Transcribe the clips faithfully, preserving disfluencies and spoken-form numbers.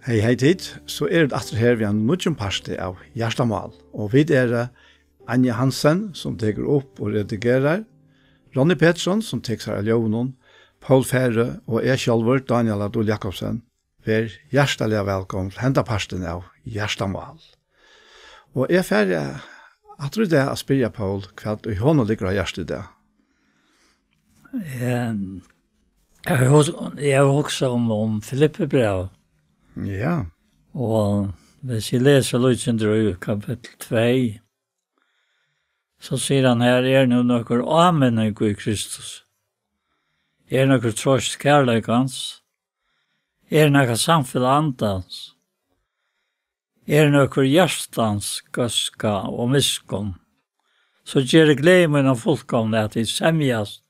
Hey, hey tit, so eru vit aftur her við einum nýggjum parti av Hjartamál. Og vit eru Anja Hansen, sum tekur upp og redigerar, Ronny Petersson, sum tekur sær av ljóðinum, Poul Færø og eg sjálvur, Dánjal á Dul Jakobsen. Ver hjartaliga vælkomin til henda partin av Hjartamál. Og eg fari aftur í dag at spyrja Poul, hvat í honum liggur á hjarta í dag. Ehm, eg havi hus-, eg havi hugsað um, um Filippibræv. Ja. Og hvis eg lesi lítið sindur í kapittul tvey, so sigur hann her: "Er nú nøkur áminning í Kristus? Er nøkur troyst kærleikans? Er nakað samfelag andans? Er nøkur hjartans góðska og miskunn? So gerið gleði mína fullkomna, at tit semjast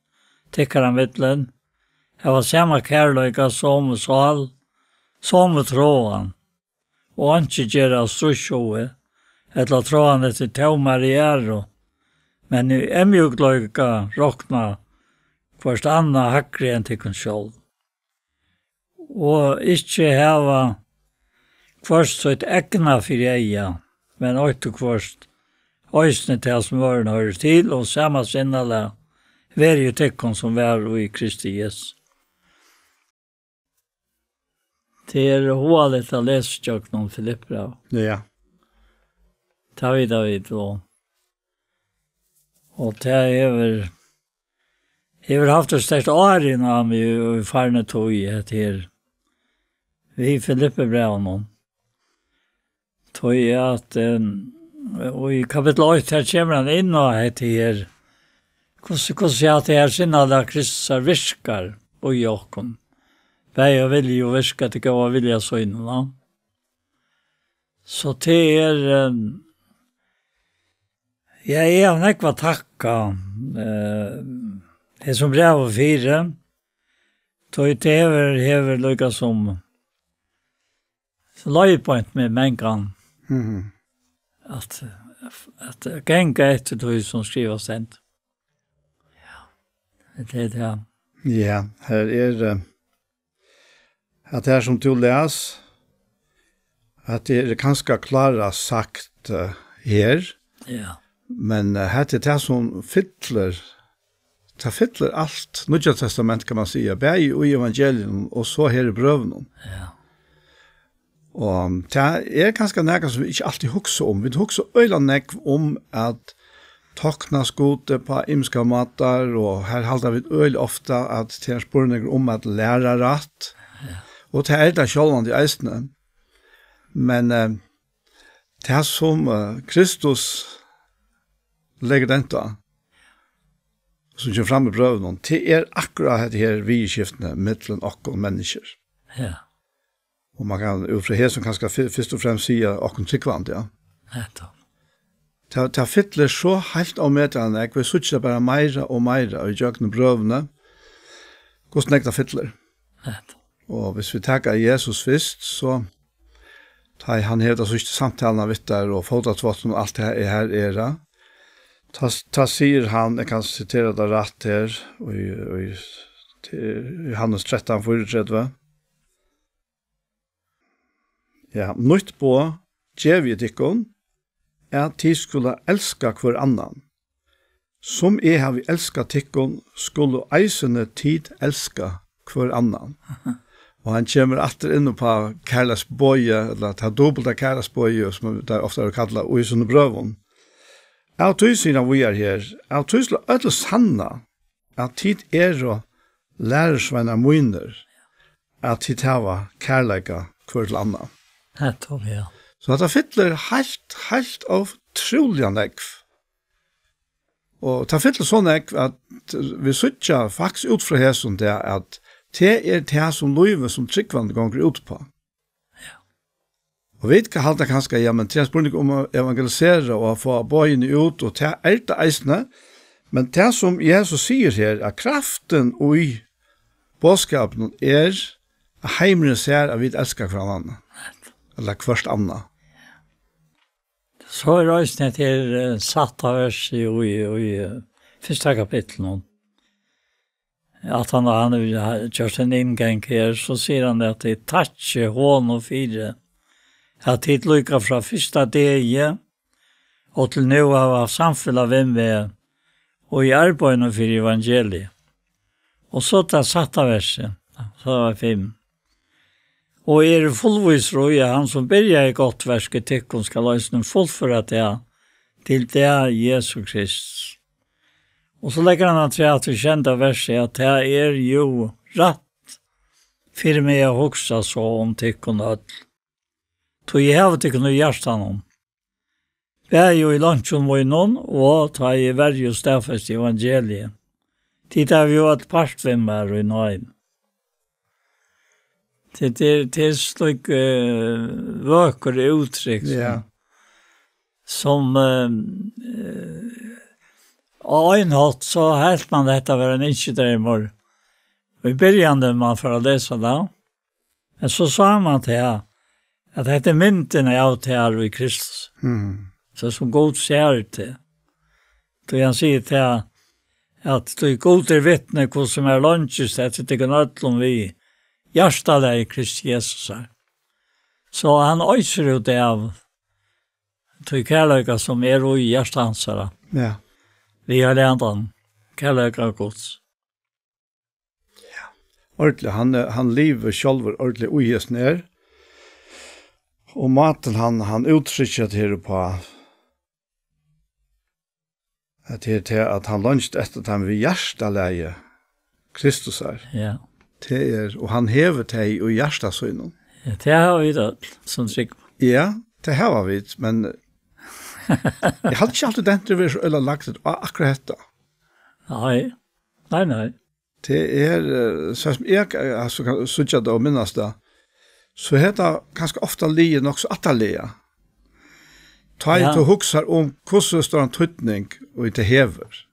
tykkara millum, hava sama kærleika, somu sál, somu tráan, og einki gera av stríðshug ella tráan eftir tómari æru, men í eyðmjúkleika rokna hvørt annað hægri enn tykkum sjálv. Og ikki hava hvørt sítt egna fyri eyga, men eitt og hvørt eisini tað, sum øðrum hoyrir til, og sama sinnalag verið í tykkum, sum var í Kristi Jesu." Tað er hugaligt at lesa gjøgnum Filippibræv. Ja. Tað vita vit, og, og tað hevur, hevur havt eitt sterkt ávirkan á meg í, í farnu tíð, hetta her, við Filippibrævinum. Tí at, eh, og í kapittul eitt, her kemur hann inn á hetta her, hvussu, hvussu at tað her sinnalag Kristusar virkar í okkum, bæði av vilja og virka til góða vilja sínum, va? So tað er, eh, ja, eg havi nógv at takka, eh, hesum brævi fyri, tí tað hevur, hevur líka sum, so leiðbeint meg mangan Mhm. at, at ganga eftir tí, sum skrivast stendur. Ja, tað er tað. Ja, her er, eh, at her, sum tú les, at tað er kanska klárast sagt, eh, her, Ja. men, eh, hetta er tað, sum fyllir, tað fyllir alt Nýggja Testament, kann man siga, bæði í evangelium og so her í brøvunum. Ja. Og tað er kanska nakað, sum vit ikki altíð hugsa um. Vit hugsa øgiliga nógv um at tokna Gudi upp á ymiskar mátar, og her halda vit øgiliga ofta, at tað er spurningur um at læra rætt. Ja. Og tað er tað sjálvandi eisini. Men, eh, tað, sum, eh, Kristus leggur dent á, sum kemur fram í brøvunum, tað er akkurát hetta her viðurskiftini millum okkum menniskjur. Ja. Og man kann út frá hesum kanska fy-, fyrst og fremst siga okkum trúgvandi, ja. Nettupp. Tað, tað fyllir so heilt ómetaliga nógv. Vit síggja bara meira og meira í gjøgnum brøvini, hvussu nógv tað fyllir. Nettupp. Og hvis vit taka Jesus fyrst, so tá ið hann hevur ta síðstu samtaluna við teir og fótatváttin og alt tað her er, ja, tá, tá sigur hann, eg kann sitera tað rætt her, í, í, til Johannes trettan fýraogtretivu. Ja, nýtt boð gevi eg tykkum, at tit skulu elska hvør annan. Sum eg havi elskað tykkum, skulu eisini tit elska hvør annan. Og hann kemur aftur inn upp á kærleiksboðið, ella tað dupulta kærleiksboðið, sum tað ofta er kallað, í sínum brøvum. Av tí, sigur hann víðari her, av tí skulu øll sanna, at tit eru lærisveinar mínir, at tit hava kærleika hvør til annan. Nettupp, ja. So hetta fyllir heilt, heilt ótrúliga nógv. Og tað fyllir so nógv, at vit síggja faktiskt út frá hesum tað, at tað er tað, sum lívið sum trúgvandi gongur út uppá. Ja. Og vit ka-, halda kanska, ja, men tað er spurning um at evangelisera og at fáa boðini út, og tað er tað eisini. Men tað, sum Jesus sigur her, at kraftin í boðskapinum er, at heimurin sær, at vit elska hvør annan. Ella hvørt annað. So er eisini hetta her, eh, sætta vers í, í, í, eh, fyrsta kapitlinum. at hann, hann hevur gjørt ein inngang her, so sigur hann at eg takki honum fyri, at tit líka frá fyrsta degi og til nú hava haft samfelag við meg og í arbeiðinum fyri evangeliið. Og so tað sætta versið, so var fimm. Og eg eri fullvísur í, at hann, sum byrjaði gott verk í tykkum, skal eisini fullføra tað til dag Jesu Krists. Og so leggur hann afturat í sjeynda versi, at tað er jú rætt fyri meg at hugsa so um tykkum øll. Tí eg havi tykkum í hjartanum, bæði í leinkjum mínum, og tá eg verji og staðfesti evangeliið. Tit hava jú øll part við mær í náðini. Tað, tað, tað er slík, eh, vøkur úttrykk, ja, sum, sum, eh, eh, á ein hátt so helt man hetta vera ein ynskidreymur í byrjanini, man fór at lesa tað. Men so sá man tað, at hetta er myndin av tær í Kristus. Mm. So sum Gud sær teg. Tí hann sigur tað, at tí Gud er vitni, hvussu mær leingist eftir tykkum øllum við hjartalagi Krists Jesusar. So hann oysir út av tí kærleika, sum er í hjarta hansara. Ja. Við Heilaga Andanum. Kærleika Guds. Ja. Ordiliga, hann, eh, hann livir sjálvur ordiliga í hesum her. Og mátin hann, hann úttrykkir tað her uppá, at tað er tað, at hann leingist eftir teimum við hjartalagi Kristusar. Ja. Tað er, og hann hevur tey í hjarta sínum. Ja, tað hava vit øll, sum trúgva. Ja, tað hava vit, men eg haldi ikki altíð, dentur verður so øgiliga lagt á akkurát hetta. Nei. Nei, nei. Tað er, eh, so sum eg, eh, altso, kann síggja tað og minnast tað, so er tað kanska ofta ligið nokk so aftarliga. Tá ið, ja, tú hugsar um hvussu stóran týdning ið tað hevur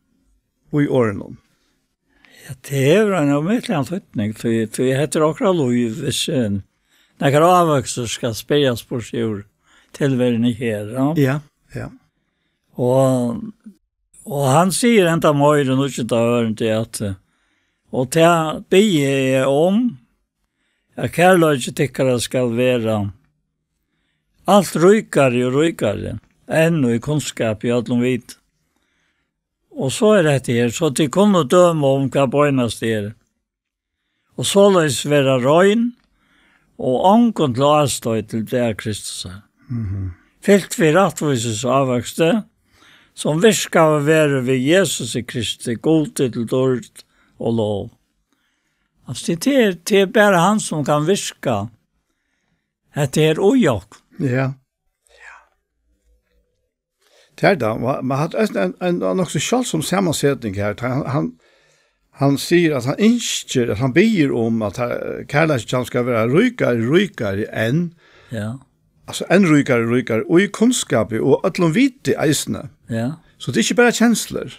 í orðinum. Ja, tað hevur ein ómetaligan týdning, tí, tí hetta er okkara lív, hvis, eh, nakar ávøkstur skal spyrjast burtur úr tilveruni her, ja. Ja, ja. Og, og hann sigur enda meir í níggjunda ørindi at, eh, og tað biði eg um, at kærleiki tykkara skal vera alt ríkari og ríkari, enn í kunnskap í øllum viti. Og so er hetta her, so tit kunnu døma um hvat beinast er. Og soleiðis vera rein og ongum til ástoyt til dag Kristusar. Mhm. Fylt við rættvísis ávøksti, sum virkaður verður við Jesusi Kristi, Gudi til dýrd og lov. Altso, tað er, tað er bara hann sum kann virka hetta her í okkum. Ja. Tað er tað. Man, man hevur eisini ein, ein, ein nokk so sjáldsom samanseting her. Hann, hann, hann sigur, at hann ynskir, at hann biður um, at hann, kærleikin hjá honum skal vera ríkari, ríkari enn, ja, altso, enn ríkari, ríkari, og í kunnskapi og øllum viti eisini. Ja. So tað er ikki bara kenslur.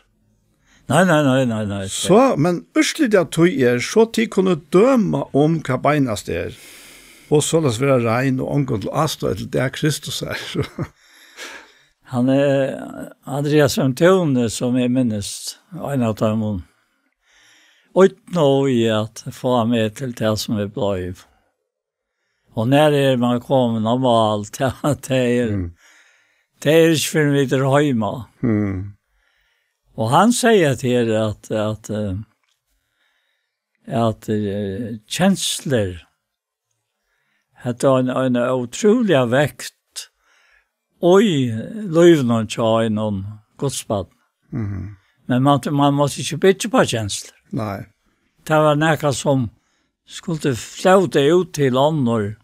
Nei, nei, nei, nei, nei. So, men úrslitið av tí er, so tit kunnu døma um hvat beinast er, og soleiðis vera rein og ongum til ástoyt til dag Kristusar. Hann er Andreas Vemtone, sum eg minnist, ein av teimum, og nú í at fáa meg til tað sum eg bleiv. Og nær er man komin á mál, tað, tað er, mm, tað er ikki fyrr enn vit eru heima. Mm. Og hann segði at her at, at, eh, at, eh, kenslur, hetta er ein, ein ótrúliga vekt í lívinum hjá einum gudsbarni. Mhm. Men man, man mátti ikki byggja upp á kenslur. Nei. Tað var nakað sum skuldi flóta út til onnur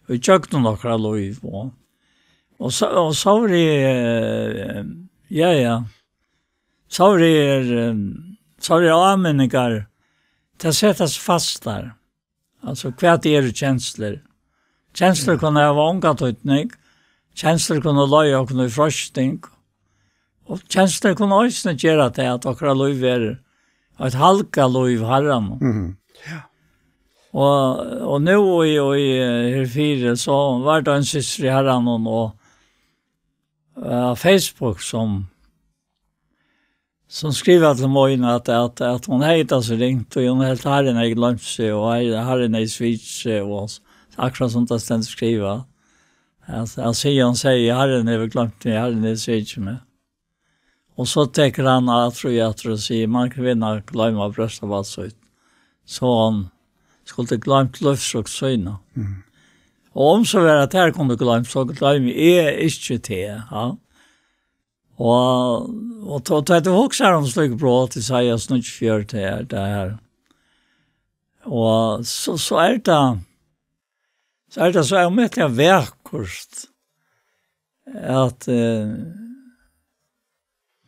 í gjøgnum okkara lív, og, og so, og so er, eh, ja, ja. So er, eh, so er áminningar, tað setast fastar. Altso, hvat eru kenslur? Kenslur, ja, kunnu hava ongan týdning. Kenslur kunnu leiða okkum í freisting. Og kenslur kunnu eisini gera tað, at okkara lív verður eitt halgað lív Harranum. Mhm. Ja. Og, og nú í, í, eh, herfyri, so var tað ein systir í Harranum og, eh, á Facebook, sum sum skrivaði til mín, at, at, at hon hevði tað so ringt, og hon helt, Harrin hevði gloymt seg, og Har-, Harrin hevði svikið seg, og s-, akkurát sum tað stendur skrivað. At, at Sion segði, Harrin hevur gloymt meg, Harrin hevur svikið meg. Og so tekur hann aftur og aftur og sigur, man kvinna gloyma brjóstabarn sítt, so hon skuldi gloymt lívsfrukt sína. Mm. Og um so var at tær kundu gloymt, so gloymi eg ikki teg, ja. Og, og tá, tá tú hugsar um slík brot, Esaias níggjuogfjøruti, er tað her. Og so, so er tað, so er tað so ómetaliga vakurt at, eh,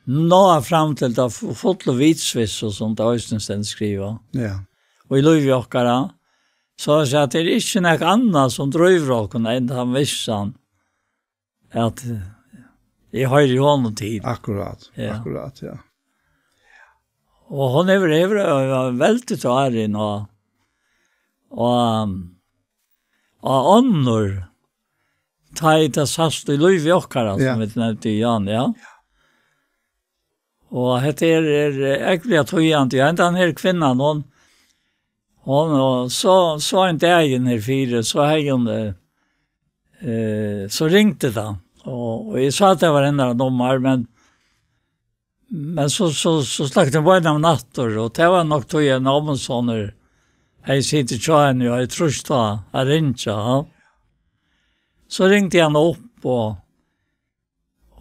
ná fram til tað fu-, fullu vitsvissu, sum tað eisini stendur skrivað. Ja. Og í lívi okkara, so at siga, at tað er ikki nakað annað sum drívur okkum enn tann vissan, at, eh, eg hoyri honum til. Akkurát, Ja. akkurát, ja. Og hon hevur, hevur, eh, veldig árin og, og, um, og onnur, tá ið tað sæst í lívi okkara, Ja. sum vit nevndi, Jan, ja. Og hetta er, er, eh, ógvuliga týðandi. Ja, hendan her kvinnan, hon, hon, og so, so ein dagin her fyri, so hevði hon, eh, eh, so ringdi tað. Og, og eg sá at tað var hennara nummar, men, men so, so, so sløkti hon beinanvegin aftur, og tað var nokk tí, at ommusonur hevði sitið hjá henni og hevði trýst á at ringja, ja. So ringdi hann upp, og,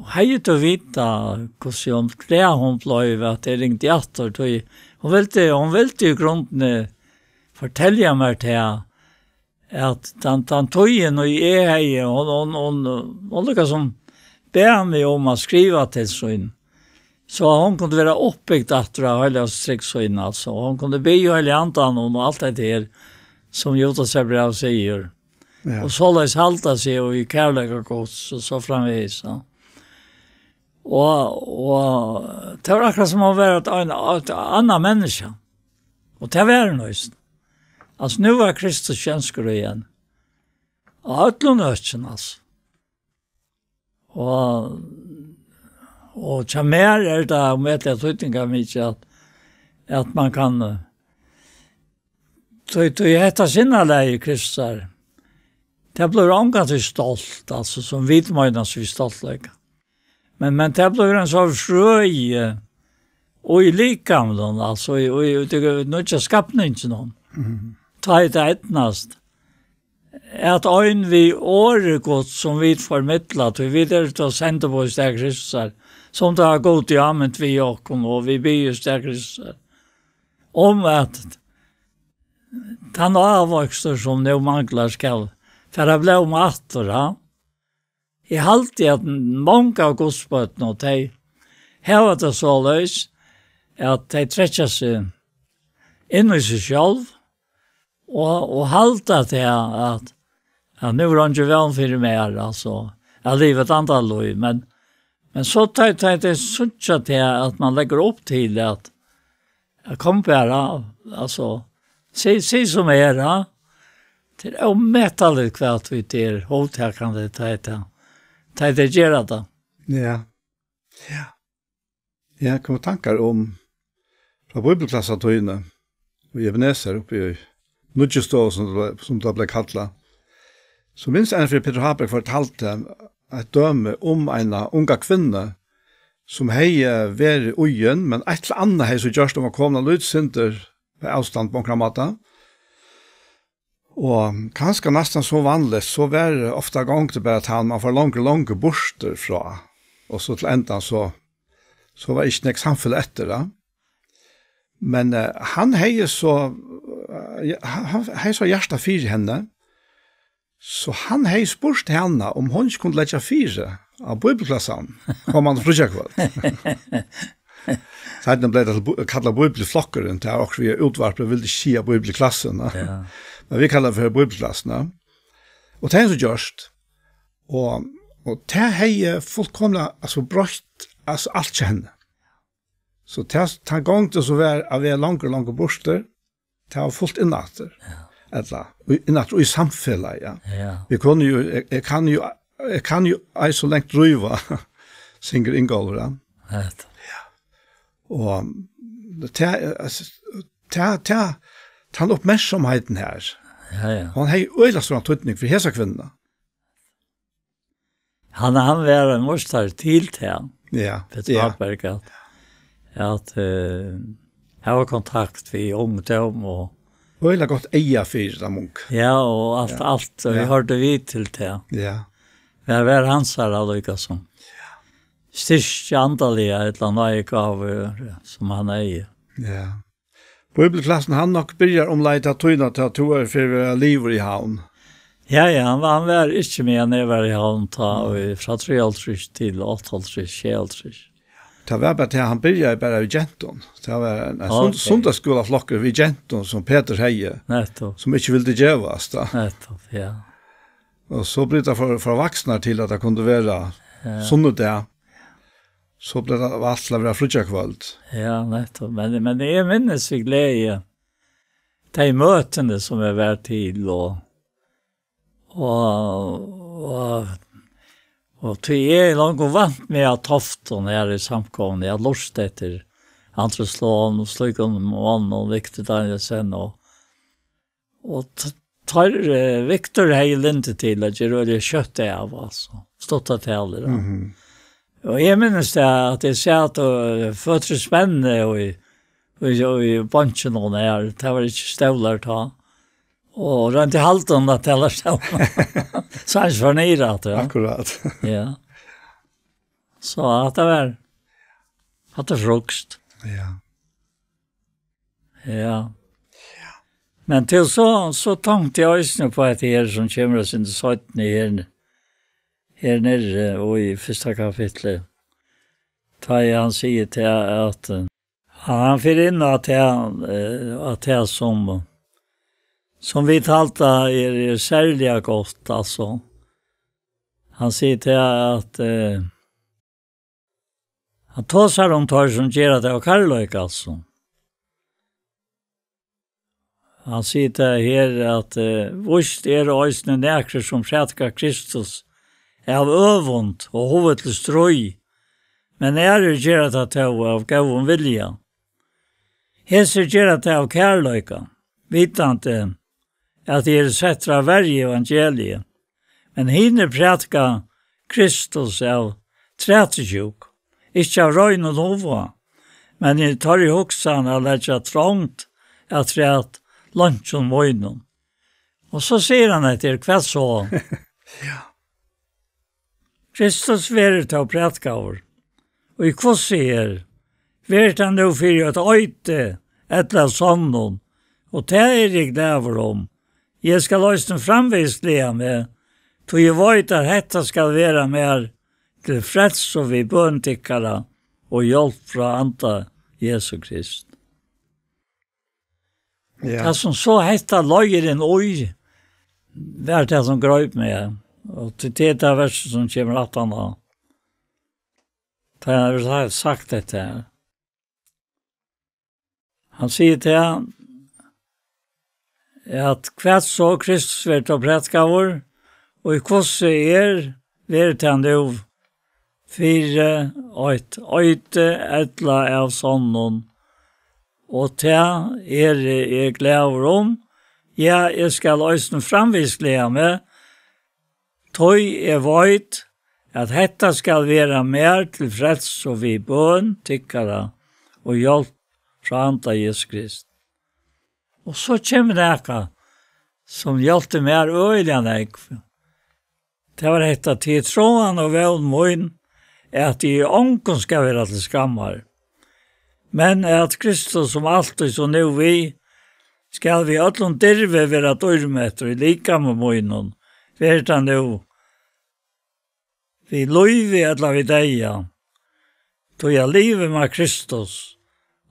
og hevði tú vitað, hvussu hon, glað hon bleiv, at eg ringdi aftur, tí hon vildi, hon vildi í grundini fortelja mær tað, at tann, tann tíðin, og eg hevði, hon, hon, hon, hon líka sum bað meg um at skriva til sín, so at hon kundi vera uppbygd aftur av Heilaga Trúgv sín, altso. Hon kundi biðja Heilaga Andan um alt hetta her, sum Judasar bræv sigur. Ja. Og soleiðis halda seg í kærleika Guds, og so framvegis, ja. Og, og tað var akkurát sum at vera eitt, ein, eitt annað menniskja. Og tað var hon eisini. Altso, nú var Kristus kenskur í henni. Á øllum økinum, altso. Og, og hjá mær er tað ómetaliga týdningarmikið, at, at man kann, eh, tí, tí hetta sinnalagið Kristusar, tað blívur ongantíð stolt, altso, sum vit meina, so við stoltleika. Men, men tað blívur ein so frøði í likamum, altso, í, í, í, í nýggja skapninginum. Mhm. Tá er tað eydnast. At ein við orði Guds, sum vit formidla, tí vit eru til sendiboð í stað Kristusar, sum tað er Gud í ámynd við okkum, og vit biðja í stað Kristusar, um at tann ávøkstur, sum nú manglar, skal fara at blóma aftur, ja. Eg haldi, at mong av Guds børn, og tey hava tað soleiðis, at tey trekkja seg inn í seg sjálv, og, og halda tað at, at nú er eingin vón fyri mær, altso, at liva eitt andalív. Men, men so tá, tá tey síggja tað, at man leggur upp til at, at kom bara, altso, sig, sig sum er, ja. Tað er ómetaligt, hvat vit eru hugtakandi, tá tað, tá tey gera tað. Ja. Ja. Ja, koma tankar um frá bíbliuklassatíðini í Ebenezer uppi í nýggjustovu, sum tað, sum tað bleiv kallað. So minnist eg enn fyri Petur Habeck fortaldi eitt dømi um eina unga kvinnu, sum hevði verið íðin, men eitt ella annað hevði so gjørt, hon var komin eitt lítið sindur á avstand á onkran máta. Og kanska næstan so vanligt, so var ofta gongd bara, at hann, man fór longur og longur burtur frá, og so til endan, so, so var ikki nógv samfelag eftir, ja. Men, eh, hann hevði so, eh, hann, hann hevði so hjarta fyri henni, so hann hevði spurt hana, um hon ikki kundi leggja fyri á bíbliuklassan komandi fríggjakvøld. Seinni bleiv tað til bu-, kallað Bíbliuflokkurin, tað er okkurt við útvarpið, vildi ikki siga Bíbliuklassin, ja. Ja. Men vit kalla tað fyri Bíbliuklassin, ja. Og tað er so gjørt. Og, og tað hevði fullkomiliga, altso, broytt, altso, alt hjá henni. So tað, tann gongdin sum var at vera longur, longur burtur, tað var fult inn aftur. Ja. Ella, í, inn aftur í samfelagið, ja. Ja. Vit kunnu jú, eg, eg kann jú, eg kann jú ei so langt dríva, syngur Ingólfur, ja. Hetta. Ja. Og tað, altso, tað, tað, tann uppmerksamheitin her, Ja, ja. hon hevði øgiliga stóran týdning fyri hesa kvinnuna. Hann, hann var ein meistari til tað, Ja, Petur ja. Hagberg, at, at, eh, hava kontakt við ungdóm og Øgiliga gott eyga fyri teimum ungu. Ja, og alt, Ja. alt, og Ja. eg hoyrdi við til tað. Ja. Men var hansara líka sum styrkja andaliga, ella nei, gávur, sum hann eigur. Ja. Bíbliuklassin, hann nokk byrjar umleið ta tíðina, tá tú er fyri at vera liðugur í Havn. Ja, ja, hann var, hann var ikki meðan eg var í Havn, tá, og frá trýoghálvtrýss til áttaoghálvtrýss, sjeyoghálvtrýss. Tað var bara tað, hann byrjaði bara við gentum. Tað var ein, ein sund-, Ok. sunnudagsskúlaflokkur við gentum, sum Petur hevði, Nettupp. sum ikki vildi gevast, tá. Nettupp, ja. Og so bleiv tað frá, frá vaksnar til, at tað kundi vera Ja. sunnudag. So bleiv tað valt til at vera fríggjakvøld. Ja, nettupp. Men, men eg minnist við gleði tey møtini, sum eg var til, og, og, og, og tí eg er longu vant meg av Toftum her í samkomuni, at lurta eftir Andrés Lon og slíkum monnum, Victor Danielsen og, og t-, teir, eh, Victor hevði lyndi til at gera øgiliga skjótt av, altso, stuttar talur, ja. Mhm. Og eg minnist tað, at eg sat og føtur í spenni og í, og í, og í bonkinum her, tað var ikki stólar tá. Og royndi at halda um at tala stólar. So hann ikki fór niður aftur, ja. Akkurát. Ja. So at tað var, at tað frukst. Ja. Ja. Men til so, so tonkti eg eisini upp á hetta her, sum kemur at sindur seinni her, her niðri og í fyrsta kapitli. Tá ið hann sigur til at, eh, hann, hann fer inn á tað, eh, á tað sum, sum vit halda er, er serliga gott, altso. Hann sigur til at, eh, hann tosar um teir sum gera tað av kærleika, altso. Hann sigur tað her at, eh, víst eru eisini nakrir sum prædika Kristus av øvund og hugvillistríð, men aðrir gera tað tó av góðum vilja. Hesir gera tað av kærleika, vitandi at tey eru settir at verja evangeliið, men hinir prædika Kristus av trætusjúku, ikki av reinum huga, men í teirri hugsan at leggja trongd afturat leinkjum mínum. Og so sigur hann eftir, hvat so? Ja. Kristus verður tó prædikaður, og í hvussu er? Verður tað nú fyri eitt eiti, ella av sonnum? Og tað eri eg glaður um. Eg skal eisini framvegis gleða meg, tí eg veit, at hetta skal vera mær til frelsu við bøn tykkara og hjálp frá Anda Jesu Krist. Ja. Tað sum so hetta leiðir inn í, var tað sum greip meg, og til, til tað versið sum kemur aftan á. Tá hann hevur sa-, sagt hetta her. Hann sigur til hann, at hvat so Kristus verður tá prædikaður, og í hvussu er, verður tað nú fyri eitt eiti ella av sonnum, og tað eri eg glaður um. Ja, eg skal eisini framvegis gleða meg, tí eg veit, at hetta skal vera mær til frelsu við bøn tykkara og hjálp frá Anda Jesu Krist. Og so kemur nakað, sum hjálpti mær øgiliga nógv. Tað var hetta, tað er trúgvin og vón mín, at eg ongum skal vera til skammar, men at Kristus, sum altíð, so nú við, skal við øllum dirvi vera dýrmettur í likami mínum, verður tað nú við lívi ella við deyða. Tí at liva er mær Kristus,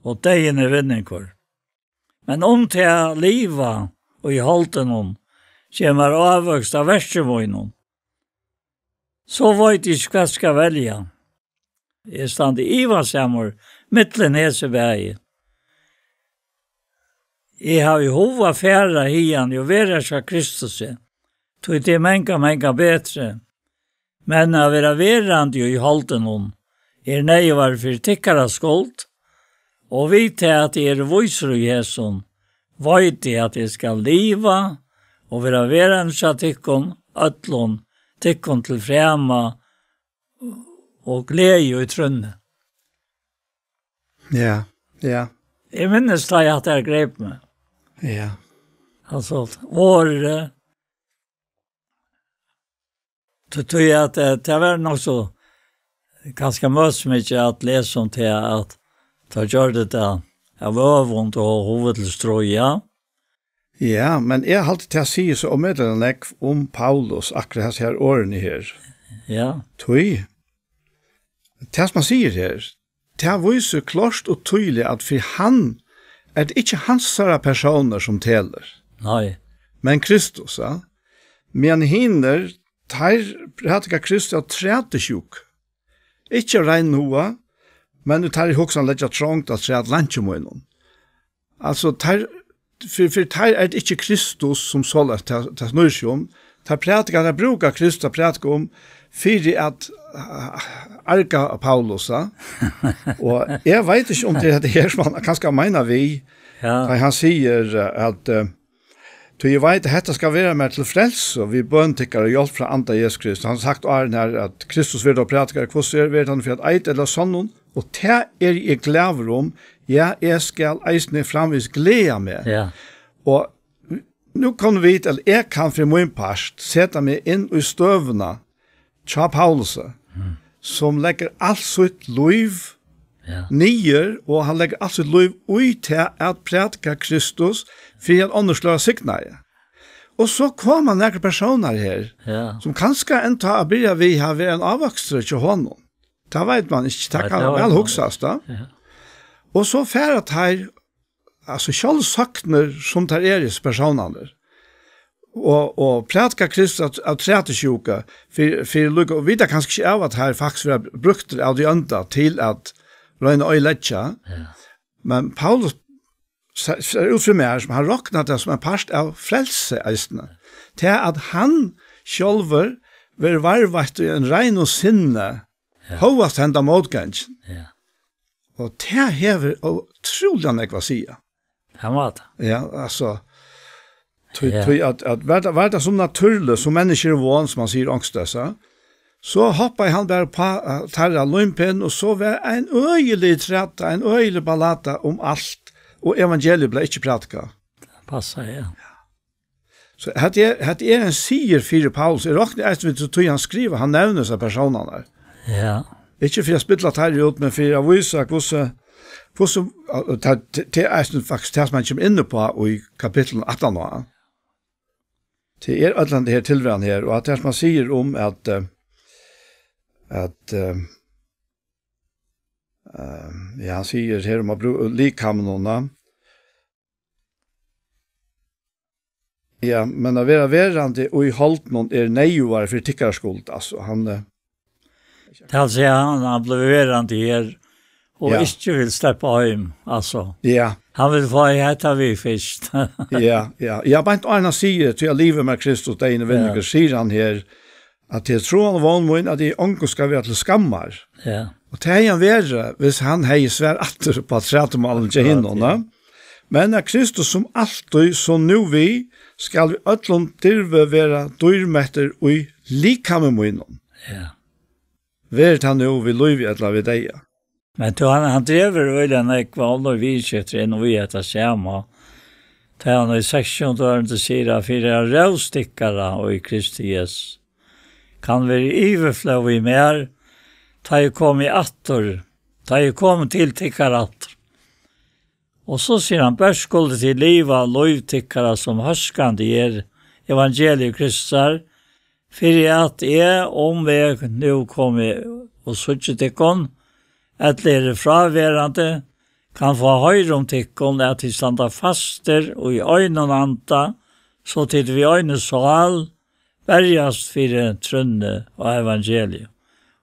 og deyðin er vinningur. Men um tað at liva í holdinum gevur mær ávøkst av verki mínum, so veit eg ikki, hvat skal velja. Eg standi ivasamur millum hesi bæði. Eg havi hug at fara hiðani og vera hjá Kristusi, tí tað er mangan, mangan betri. Men at vera verandi í holdinum er neyðugt fyri tykkara skuld, Og við tað, at eg eri vísur í hesum, veit eg, at eg skal liva og vera verandi hjá tykkum øllum, tykkum til frama og gleði í trúnni. Ja, ja. Eg minnist, tá eg hatt har greip meg. Ja. Altso, orðið, tí, tí at, eh, tað var nokk so kanska møsmikið at lesa um tað, at tað gjørdi tað av øvund og hugvillistríð, ja. Ja, men eg haldi, tað sigur so ómetaliga nógv um Paulus, akkurát hesi her orðini her. Ja. Tí, tað sum hann sigur her, tað vísir klárt og týðiliga, at fyri hann er tað ikki hansara persónur, sum telur, Nei. men Kristus, ja. Meðan hinir, teir prædika Kristus av trætusjúku. Ikki av reinum huga, men teir hugsa leggja trongd afturat leingi mínum. Altso, teir, fyri, fyri teir er tað ikki Kristus sum soleiðis, tað, tað snýr seg um. Teir prædika, teir brúka Kristus at prædika um fyri at, ah, arga Paulus, ja. Og eg veit ikki, um tað er hetta her, sum hann kanska meinar við, Ja. tá hann sigur, eh, at, eh, Tí eg veit, at hetta skal vera mær til frelsu við bøn tykkara og hjálp frá anda Jesu Krist. Hann hevur sagt áðrenn her, at Kristus verður tó prædikaður, hvussu er, verður hann fyri at eita ella sonnum, og tað eri eg glaður um, ja, eg skal eisini framvegis gleða meg. Ja. Og nú kunnu vit, ella eg kann fyri mín part, seta meg inn í støðuna hjá Paulusi, Mm. sum leggur alt sítt lív Ja. niður, og hann leggur alt sítt lív í tað at prædika Kristus fyri at onnur slíka signaði. Og so koma nakrir persónar her, Ja. sum kanska enntá at byrja við hava verið ein ávøkstur hjá honum. Tað veit man ikki, tað Nei, kann tað veit væl man hugsast, ikki. Ja. Og so fara teir, altso, sjálvsøknir sum teir eru, hesir persónarnir, og, og prædika Kristus av, av trætusjúku, fyri, fyri líka, og vita kanska ikki av, at teir faktiskt verða brúktir av tí ónda til at royna at oyðileggja. Ja. Men Paulus se-, sær út fyri mær, sum hann roknar tað sum ein part av frelsi eisini. Tað at hann sjálvur verður varðveittur í ein reinum sinni, Ja. hóast henda mótgangin. Ja. Og tað hevur ótrúliga nógv at siga. Tað má tað. Ja, altso, tí, Ja. tí at, at var tað, var tað sum natúrligt, sum menniskju eru von, sum man sigur onkustaðni, so hoppaði hann bara uppá, eh, teirra línpinn, og so var ein øgilig træta, ein øgilig ballata um alt, og evangeliið bleiv ikki prædikað. Passar, ja. So hetta er, hetta er ein sigur fyri Paulus. Eg rokni eisini við tí hann skrivar, hann nevnir hesar persónarnar. Ja. Ikki fyri at spilla teir út, men fyri at vísa hvussu, hvussu, og tað, tað, tað er eisini faktiskt tað, sum hann kemur inn uppá í kapitlinum aftaná. Tað er øll henda her tilveran her, og at tað, sum hann sigur um at, eh, at, eh, eh, ja, hann sigur her um at brú-, likamin og Ja, men at vera verandi í holdinum er neyðugari fyri tykkara skuld, altso, hann, eh, Tað vil siga, hann, hann blívur verandi her og Ja. ikki vil sleppa heim, altso. Ja. Hann vil fáa hetta við fyrst. Ja, ja. Ja, beint áðrenn hann sigur, "Tí at liva er Kristus, deyðin er vinningur", Ja. sigur hann her, at tað er trúan og vón mín, at eg ongum skal vera til skammar. Ja. Og tað hevði hann verið, hvis hann hevði svarað aftur upp á trætumálið hjá hinum, Akkurát, ja. ne? Men at Kristus sum altíð, sum nú við, skal við øllum dirvi vera dýrmettur í likami mínum. Ja. Verður tað nú við lívi ella við deyða? Men tú, hann, hann dregur øgiliga nógv av onnur viðurskiftir inn í hetta sama. Tá hann í seksogtjúgunda ørindi sigur, at fyri at rós tykkara í Kristi Jesusi kann vera yvirflóð í mær, tá eg komi aftur, tá eg komi til tykkara aftur. Og so sigur hann, bert skulu tit liva lív tykkara, sum hóskandi er evangelium Kristusar, fyri at eg, um eg nú komi og síggi tykkum, ella eri fráverandi, kann fáa hoyra um tykkum, at tit standa fastir í einum anda, so tit við eini sál berjast fyri trúnni og evangelium,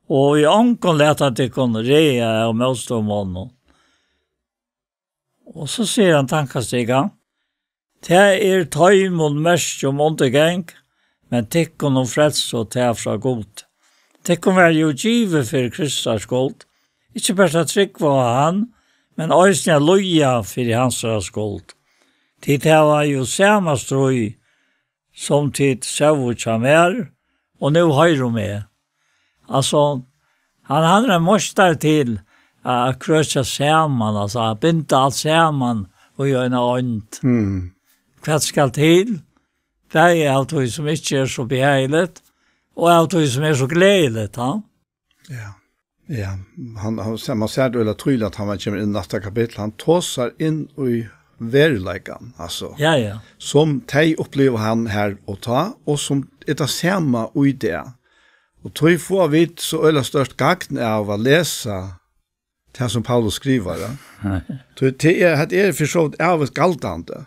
og í ongum lata tykkum ræða av mótstøðumonnum. Og so sigur hann tankastika, tað er teimum merki um undirgang, men tykkum um frelsu, og tað frá Gudi. Tykkum var jú givið fyri Kristusar skuld, ikki bert at trúgva á hann, men eisini at líða fyri hansara skuld. Tit hava jú sama stríð, sum tit sóu hjá mær, og nú hoyra meg. Altso, hann, hann er ein meistari til at krøkja saman, altso, at binda alt saman í eina eind. Mm. Hvat skal til? Bæði av tí, sum ikki er so behageligt, og av tí, sum er so gleðiligt, ha? Ja. Ja, hann, hann, man sær det veldig tydelig at hann kommer inn i næsta kapittel. Han tosar inn i veruleikan, altså. Ja, ja. Som tey uppliva hann her og ta, og som er det samme i det. Og tog får vi så øyla størst gagn av å lese det som Paulus skriver, ja. Tog det er, det er for så vidt av et galtande.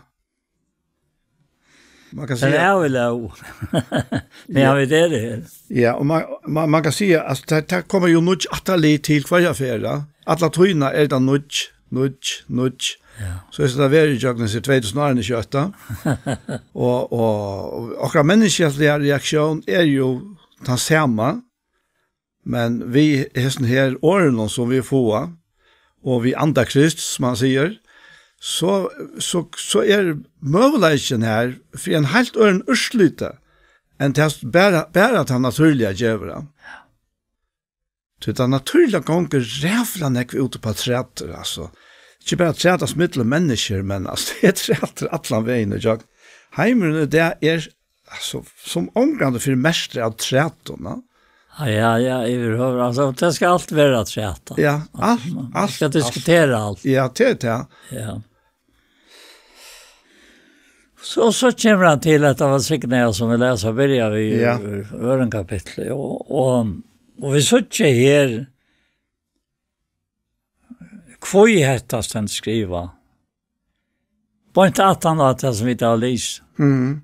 Man kan Men säga, ja, väl, ja. Men jag vet det, det. Ja, og man, man, man kan säga at det, det kommer jo nudge atali til hver affæra. Alla tíðina er det nudge, nudge, nudge. Ja. So er det væri jøgna seg tvey túsund árini kjøtta. Og, og, og akkurat menneskelig reaksjon er jo den samme. Men við hesum her orðunum, sum vit fáa, og við anda Krists, sum hann sigur, so, so, so er møguleikin her fyri ein heilt øðrum úrsliti enn tað bara, bara tað natúrliga gevur hann. Tí tað natúrliga gongur ræðuliga nógv út upp á trætur, altso. Ikki bara trætast millum menniskju, men, altso, tað er trætur allan vegin ígjøgnum. Heimurin í dag er, altso, sum ongantíð fyrr merktur av trætum, ja. Ja, ja, ja, yvirhøvur. Altso, tað skal alt vera træta. Ja, alt, Man alt, skal alt. diskutera alt. Ja, tað er tað. Ja. So, so kemur hann til hetta velsignaða, sum vit lesa, byrja við Ja. í øðrum kapitli. Og, og, og vit síggja her, hví hetta stendur skrivað. Beint aftan á tað, sum vit hava lisið. Mhm.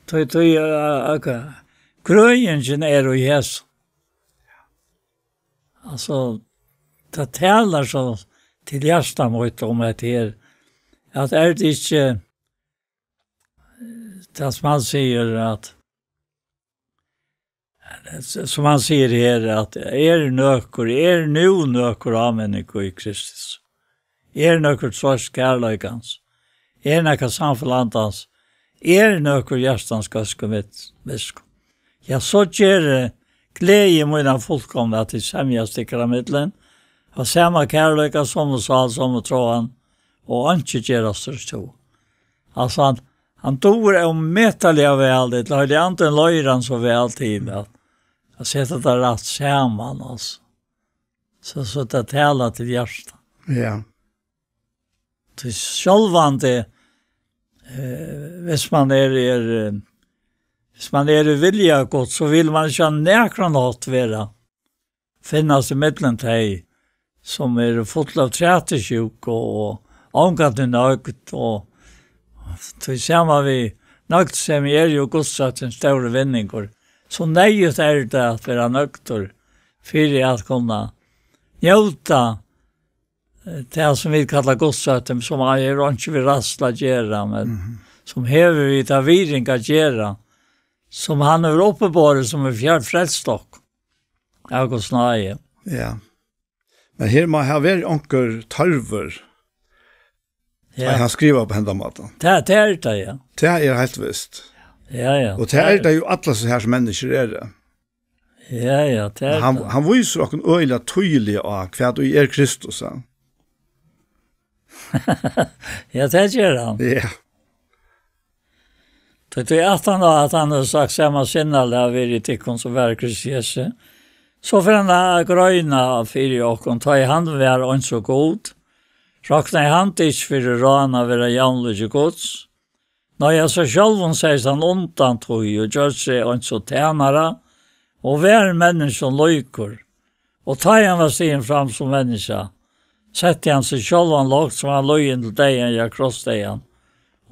Tí, tí, eh, ok. Grøðingin er í hesum. Altso, tað talar so til hjarta mítt um hetta her, at er tað ikki, tað sum hann sigur, at, sum hann sigur her, at er nøkur, er nú nøkur áminning í Kristus? Er nøkur troyst kærleikans? Er nakað samfelag andans? Er nøkur hjartans góðsku mit-, miskunn? Ja, so geri gleði mína fullkomna, at tit semjast tykkara millum, av sama kærleika, somu sál, somu tráan, og einki gerast stríð. Altso, hann, hann dugir ómetaliga væl, ella Heilagi Andin leiðir hann so væl til at, at seta tað rætt saman, altso. So, so tað talar til hjarta. Ja. Tí sjálvandi, eh, hvis man er, er, eh, hvis man er í vilja Guds, so vil man ikki á nakran hátt vera, finnast í millum tey, sum eru full av trætusjúku og, og ongantíð nøgd, og tí sama við nøgdsemi er jú Guds rætt ein stórur vinningur. So neyðugt er tað at vera nøgdur fyri at kunna njóta eh, tað sum vit kalla Guds rætt, sum hevur einki við ræðslu at gera, men Mhm. sum hevur við ta virðing at gera, sum hann hevur uppiborið, sum er fjær-, frelst okkum. Av Guds náði. Ja. Men her má hava verið onkur tørvur, Ja. at hann skrivar á hendan mátan. Tað, tað er tað, ja. Tað er heilt vist. Ja, ja. Og tað er tað jo allir so her som menniskjur eru. Ja, ja, tað er Hann, tað. hann vísir okkum øgiliga týðiliga á, hvat ið er Kristus, ja. Ja, tað ger hann. Ja. Tí, tí aftan á, at hann hevur sagt, sama sinnalag veri í tykkum, sum var í Kristi Jesu. So fer hann at greina fyri okkum, tá ið hann var eins og Gud, roknaði hann tað ikki fyri rán at vera javnlíki Guds, Nei, av sær sjálvum segði hann undan tí og gjørdi seg eins og tænara og var menniskjum líkur. Og tá ið hann var stigin fram sum menniskja, setti hann seg sjálvan lágt, sum hann løg inn til deyðan, ja, krossdeyðan.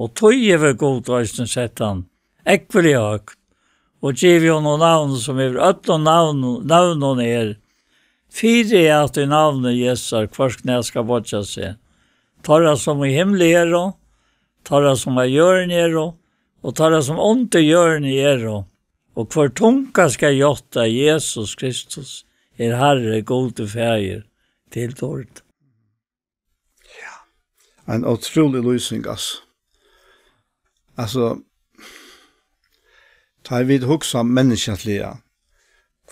Og tí hevur Gud eisini sett hann ógvuliga høgt og givið honum navn, sum yvir øllum navn-, nøvnum er, fyri at í navni Jesu hvørt knæ skal boyggja seg, teirra, sum í himli eru, teirra, sum á jørðini eru, og teirra, sum undir jørðini eru, og hvør tunga skal játta, at Jesus Kristus er Harri, Gudi Faðir til dýrd. Ein ótrúlig lýsing, altso. Altso, tá vit hugsa menniskjaliga,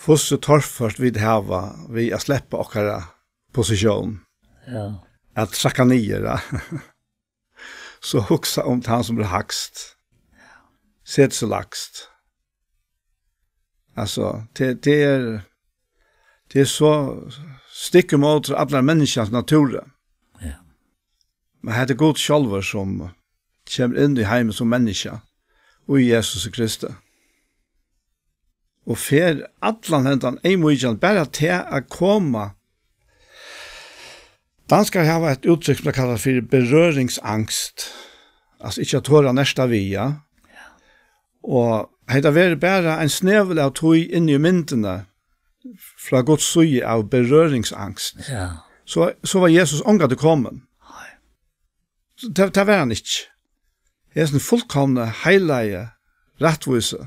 hvussu torført vit hava við at sleppa okkara posisjón, Ja. at trakka niður, ja. So hugsa um tann, sum er hægst. Set seg lægst. Altso, tað, tað er, tað er so stikk ímóti allari menniskjans natúri. Ja. Men hetta er Gud sjálvur, sum kemur inn í heimin sum menniskja, í Jesus Kristi. Og fer allan hendan eyðmýkjan, bara tað at koma. Danskar hava eitt úttrykk, sum tey kalla fyri berøringsangst. Altso, ikki at tora at nerta við, ja. Og hetta verður bara ein snevul av tíð inni í myndini frá Guds síðu av berøringsangst. Ja. So, so var Jesus ongantíð komin. Nei. So tað, tað var hann ikki. Hesin fullkomni, heilagi, rættvísi,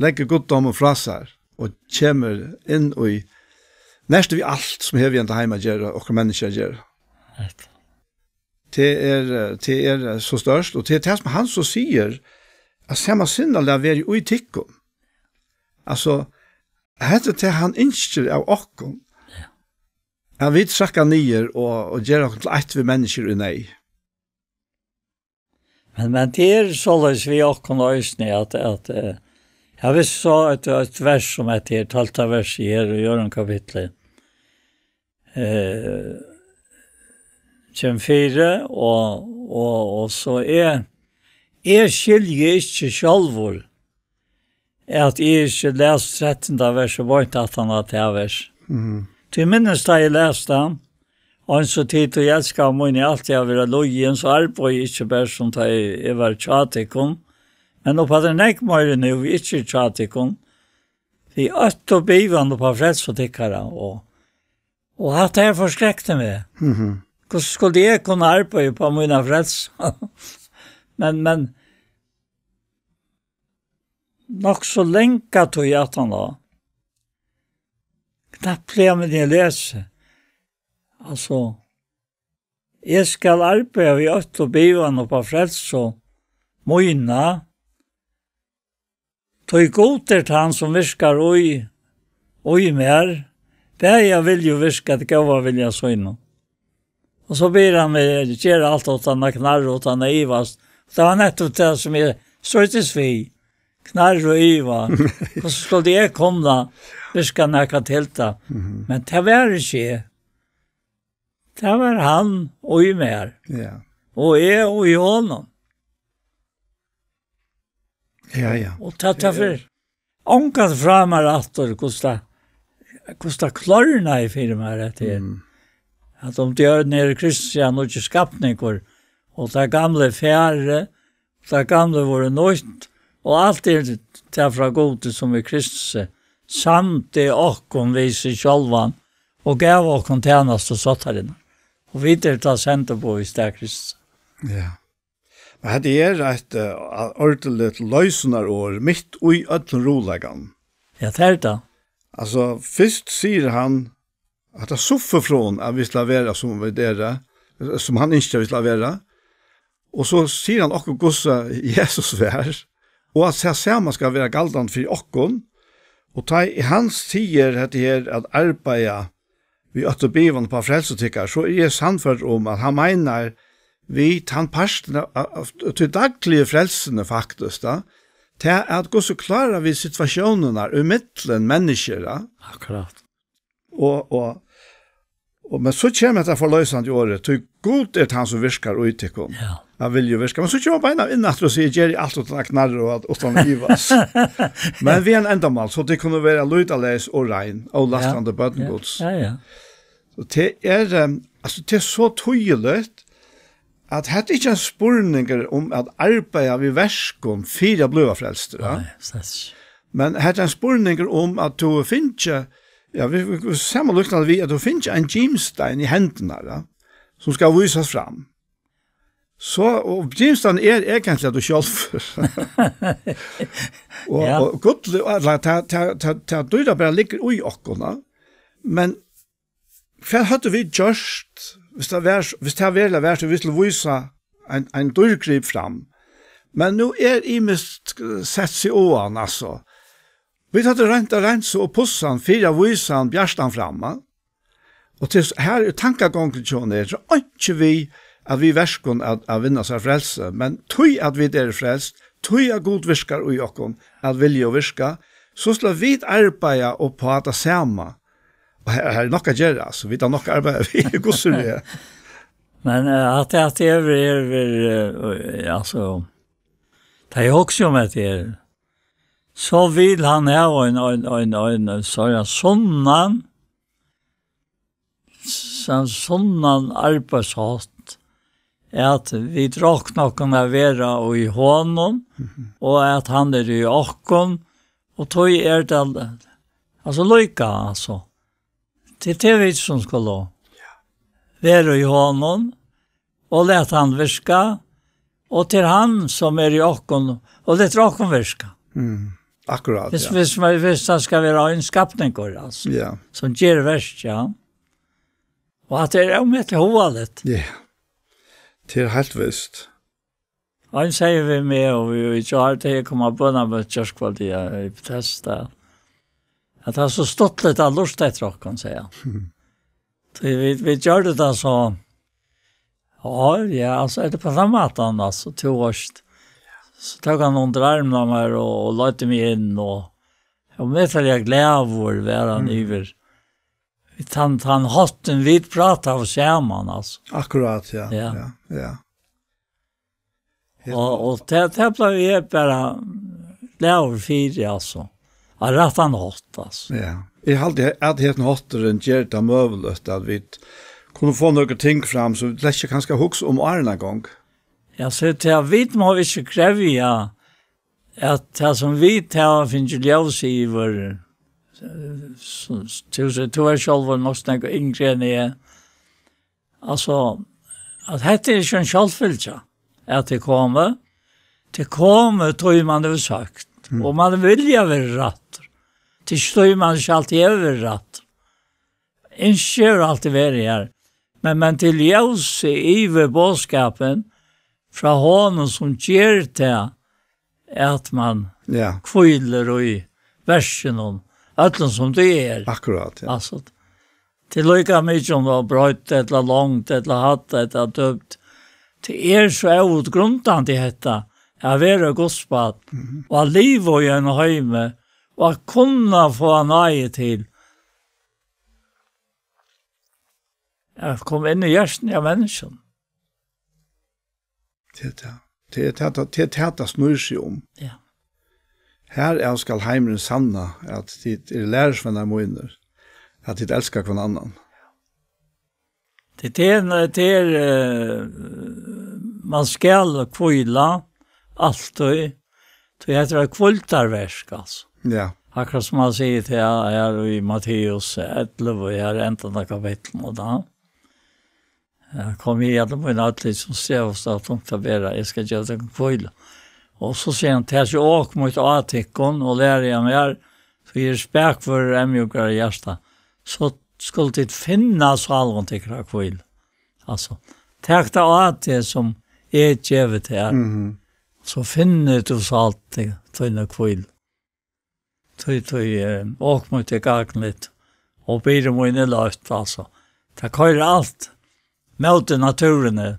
leggur guddómin frá sær og kemur inn í næstan við alt, sum hevur við henda heim at gera, okkara menniskju at gera. Rætt. Tað er, eh, tað er, eh, so stórt, og tað er tað, sum hann so sigur, at sama sinnalag veri í tykkum. Altso, hetta er tað, hann ynskir av okkum. Ja. At vit trakka niður og, og gera okkum til eitt við menniskjur í neyð. Men, men tað er soleiðis við okkum eisini, at, at, eh, eg visti so eitt, eitt vers sum hetta her, tólvta vers her í øðrum kapitli. Eh, kemur fyri, og, og, og so er, eg skilji ikki sjálvur, at eg ikki las trettanda vers og beint aftan á tað vers. Mhm. Tí minnist, tá eg las tað, eins og tit, og eg elska mín, eg altíð havi verið lýðin, so arbeiði eg ikki bara sum tá eg, eg var hjá tykkum, men upp á tað nógv meiri nú, eg ikki er hjá tykkum, við ótta og bivan upp á frelsu tykkara, og, og hatta her forskrekti meg. Mhm. Hvussu skuldi eg kunna arbeiða upp á mína frelsu? Men, men, nokk so langa tíð aftan á. Knappliga, men eg lesi. Altso, eg skal arbeiða við ótta og bivan upp á frelsu mína, tí Gud er tann, sum virkar í, í mær, bæði at vilja og virka at góða vilja sínum. Og so biður hann meg gera alt uttan at knarra, uttan at ivast. Tað var nettupp tað, sum eg stríddist við. Knarra og iva. Hvussu skuldi eg kunna virka nakað til tað? Mhm. Men tað var ikki eg. Tað var hann og í mær. Ja. Og eg og í honum. Ja, ja. Og tað, tað fer ongan frá mær aftur, hvussu tað, hvussu tað klárnaði fyri mær, hetta her. Mm. At um djørn er Kristi, hann nýggjur skapningur, og tað gamla er farið, tað gamla vórðu nýtt, og alt er tað frá Gudi, sum í Kristusi samdi okkum við seg sjálvan, og gav okkum tænastu sáttarinnar. Og vit eru tá sendiboð í stað Kristi. Ja. Men hetta er eitt, eh, ordiligt loysinarorð mitt í øllum ruðuleikanum. Ja, tað er tað. Altso, fyrst sigur hann, at tað suffur frá honum, at vit skulu vera sum vit eru, sum hann ynskir, at vit skulu vera. Og so sigur hann okkum, hvussu Jesus var, og at tað sama skal vera galdandi fyri okkum. Og tá ið hann sigur hetta her, at arbeiða við ótta og bivan upp á frelsu tykkara, so eri eg sannførdur um, at hann meinar við tann partin av, av, av tí dagligu frelsuni, faktiskt, tá. Tað at, hvussu klára vit situatiónirnar í millum menniskjur, tá? Akkurát. Og, og, og, men so kemur hetta forloysandi orðið, tí Gud er tann, sum virkar í tykkum. Ja. At vilja og virka. Men so kemur hann beinanvegin inn aftur og sigur, geri alt uttan at knarra og at, uttan at ivast. Men við eitt endamál, so tit kunnu vera lýtaleys og rein, ólastandi Ja. børn Ja. Guds. Ja, ja. Og tað er, em, altso, tað er so týðiligt, at hetta er ikki ein spurningur um at arbeiða við verkum fyri at blíva frelstur, ja? Nei, slett ikki. Men hetta er ein spurningur um at tú fyngi, ja, vit, vit, vit samanlíkna tað við, at tú fyngi ein gimstein í hendurnar, ja, sum skal vísast fram. So, og gimsteinurin er eigentliga tú sjálvur. Og, Ja. og gullið, og alla, tað, tað, tað, tað dýra bara liggur í okkum, ja. Men hvat høvdu vit gjørt Hvis tað var, hvis tað veruliga var, so vit skuldu vísa ein, ein dýrgrip fram. Men nú er ymiskt, eh, sett seg á hann, altso. Vit høvdu roynt at reinsa og pussa hann fyri at vísa hann bjartan fram, va? Og til, her er tankagongdin hjá honum, er so einki við, at vit verkum at, at vinna sær frelsi, men tí at vit eru frelst, tí at Gud virkar í okkum, at vilja og virka, so skulu vit arbeiða upp á tað sama. Og her, her er nokk at gera, altso, vit hava nokk at arbeiða við, hvussu er. Men, eh, at, at eg er, er, er, eh, altso, tá eg hugsi um hetta her, so vil hann hava ein, ein, ein, ein, ein, so ein sunnan, so ein sunnan arbeiðshátt, at vit rokna okkum at vera í honum, Mhm. og at hann er í okkum, og tí er tað, altso, líka, altso. Til, til vit sum skulu vera í honum, og lata hann virka, og til hann sum er í okkum, og letur okkum virka. Mm. Akkurát, Hvis, ja. hvis, man, hvis tað skal vera ein skapningur, altso, Ja. sum ger verk, ja. Og at tað er ómetaliga hugaligt. Ja. Tað er heilt vist. Og hann sigur við meg, og við, við gjør, tað kom á bønamøti gjárkvøldið, ja, í Betesda, at tað er so stuttligt at lurta eftir okkum, sigur hann. Mhm. Tí vit, vit gjørdu tað so, ja, ja, altso, er tað á tann mátan, altso, tú veitst. So tók hann undir armin á mær og, og leiddi meg inn, og eg var ómetaliga glaður, var hann Mm. yvir. Tann, tann háttin vit prátaðu saman, altso. Akkurát, ja, Ja. ja, ja. Helt Og, og tað, tað bleiv eg bara glaður fyri, altso. Á rættan hátt, altso. Ja. Eg haldi, at hesin hátturin ger tað møguligt, at vit kunnu fáa nøkur ting fram, sum vit slett ikki kanska hugsa um áðrenn ein gong. Ja, so tað, vit má ikki krevja, at tað, sum vit hava fingið ljós yvir, eh, s-, s-, tú, tú ert sjálvur nokk so nógv yngri enn eg, Altso, at hetta er ikki ein sjálvfylgja, at tað er komið. Tað er komið, tí man hevur søkt. Mm. Og man vilja vera rættur. Tað er ikki tí man ikki altíð hevur verið rættur. Ynskið hevur altíð verið her. Men, men til ljósið yvir boðskapin frá honum sum ger tað, at man Ja. hvílir í verkinum, øllum sum tað er. Akkurát, ja. Altso, tað er líka mikið um tað er breitt ella langt ella hætt ella djúpt. Tað er so óútgrundandi hetta, at vera Guds barn, Mhm. og at liva í einum heimi, og at kunna fáa náði til at koma inn í hjartað á menniskjum. Tað er tað. Tað er tað, tað, tað er tað, tað snýr seg um. Ja. Herav skal heimurin sanna, at tit eru lærisveinar mínir, at tit elska hvønn annan. Tað er, tað er, eh, man skal hvíla altíð, tí hetta er eitt hvíldarverk, altso. Ja. Akkurát sum man sigur til her í Matteus ellivu, her í endan av kapitlinum, og tá. Ja, kom hit, allir mínir, allir sum strevast og hava tungt at bera, eg skal geva tykkum hvílu. Og so sigur hann, takið ok mítt á tykkum og lærið av mær, tí eg eri spakur og eyðmjúkur av hjarta. So skulu tit finna sálum tykkara hvílu. Altso, tak tað á teg sum eg gevi tær. Mhm. So finnur tú sál tí-, tína hvílu. Tí, tí, eh, ok mítt er gagnligt, og byrði mín er løtt, altso. Tað koyrir alt móti náttúruni,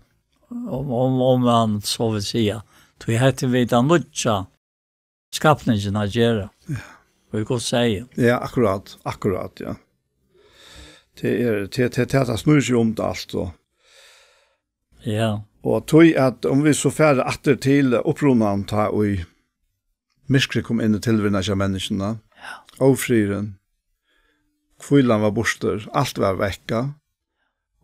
um, um, um man so vil siga. Tí hetta er við tann nýggja skapningin at gera. Ja. Og Gud sigur. Ja, akkurát, akkurát, ja. Tað er, tað, tað, tað, tað snýr seg um tað alt, og Ja. Og tí at, um vit so fara aftur til upprunan, tá ið myrkrið kom inn í tilveruna hjá menniskjuni, Ja. ófriðurin, hvílan var burtur, alt var veðkað,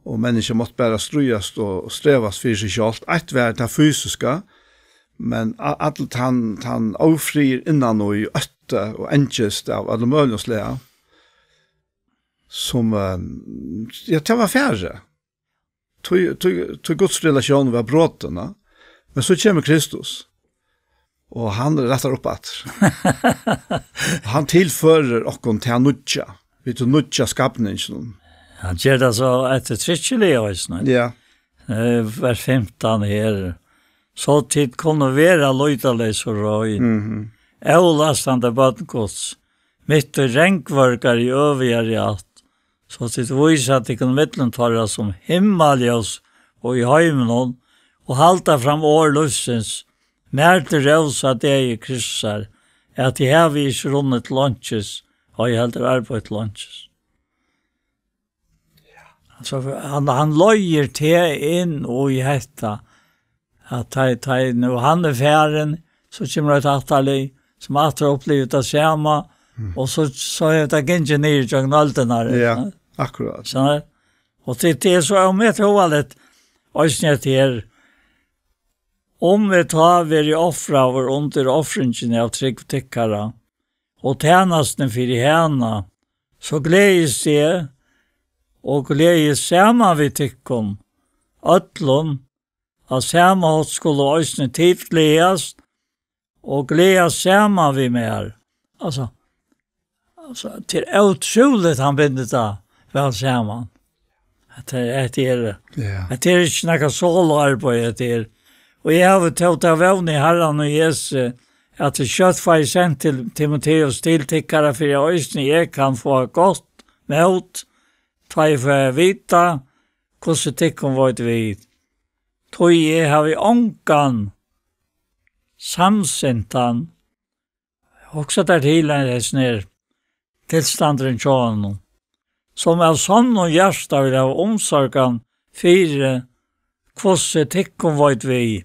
og menniskjað mátti bara stríðast og, og strevast fyri seg sjálvt. Eitt var tað fysiska, men a-, all tann, tann ófriður innan í, ótti og angist av øllum møguligum slag, sum, eh, ja, tað var farið. Tí, tí, tí Guds relatión var brotin, ja. Men so kemur Kristus, og hann rættar upp aftur. Hann tilførir okkum tað nýggja, við tí nýggja skapninginum. Hann ger tað so eftirtrykkiligt eisini. Ja. Eh, vers fimtan her. So tit kunnu vera lýtaleys og rein. Mhm. Avlastandi børn Guds, mitt í rangvørgari øvigari ætt, so tit vísa tykkum millum teirra sum himmaljós og í heiminum, og halda fram orð lívsins, mær til rós á degi Kristusar, at eg havi ikki runnið til einkis, ei heldur arbeitt til einkis. So hann, hann leiðir teg inn í hetta, at tá, tá nú hann er farin, so kemur eitt aftarlið, sum aftur upplivir tað sama, Mm. og so, so er tað gingið niður gjøgnum øldirnar, Ja, ja. akkurát. Så, og tað, tað er so ómetaliga hugaligt, eisini at tað er, um eg tá verði ofraður undir ofringini av trúgv tykkara, og tænastuni fyri hana, so gleðist eg, og gleðist saman við tykkum øllum, á sama hátt skulu eisini tit gleðast, og gleðast saman við mær. Altso, altso, tað er ótrúligt, hann bindur tað væl saman. At tað, at tað er, Ja. at tað er ikki nakað soloarbeiði, at tað er. Og eg havi tó ta vón í Harran og Jesu, at tað skjótt fái sent til Timoteus til tykkara, fyri at eisini eg kann fáa gott mót, tá eg fái at vita, hvussu tykkum veit við. Tí eg havi ongan samsintan, hugsa tær til, hesin er tilstandurin hjá honum, sum av sonnum hjarta vil hava umsorgan fyri, hvussu tykkum veit við.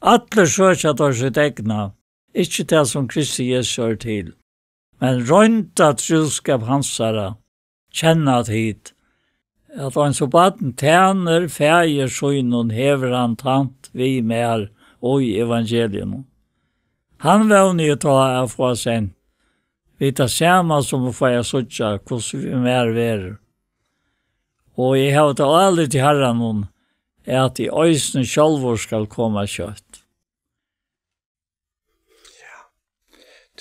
Allir søkja teir sítt egna, ikki tað, sum Kristi Jesus er til. Men roynda trúskap hansara kenna tit, at eins og barn tænir faðir sínum, hevur hann tænt við mær og í evangelium. Hann vóni eg tá at fáa sent, við tað sama sum at fáa at síggja, hvussu við mær verður. Og eg havi tað álit í Harranum, at eg eisini sjálvur skal koma skjótt.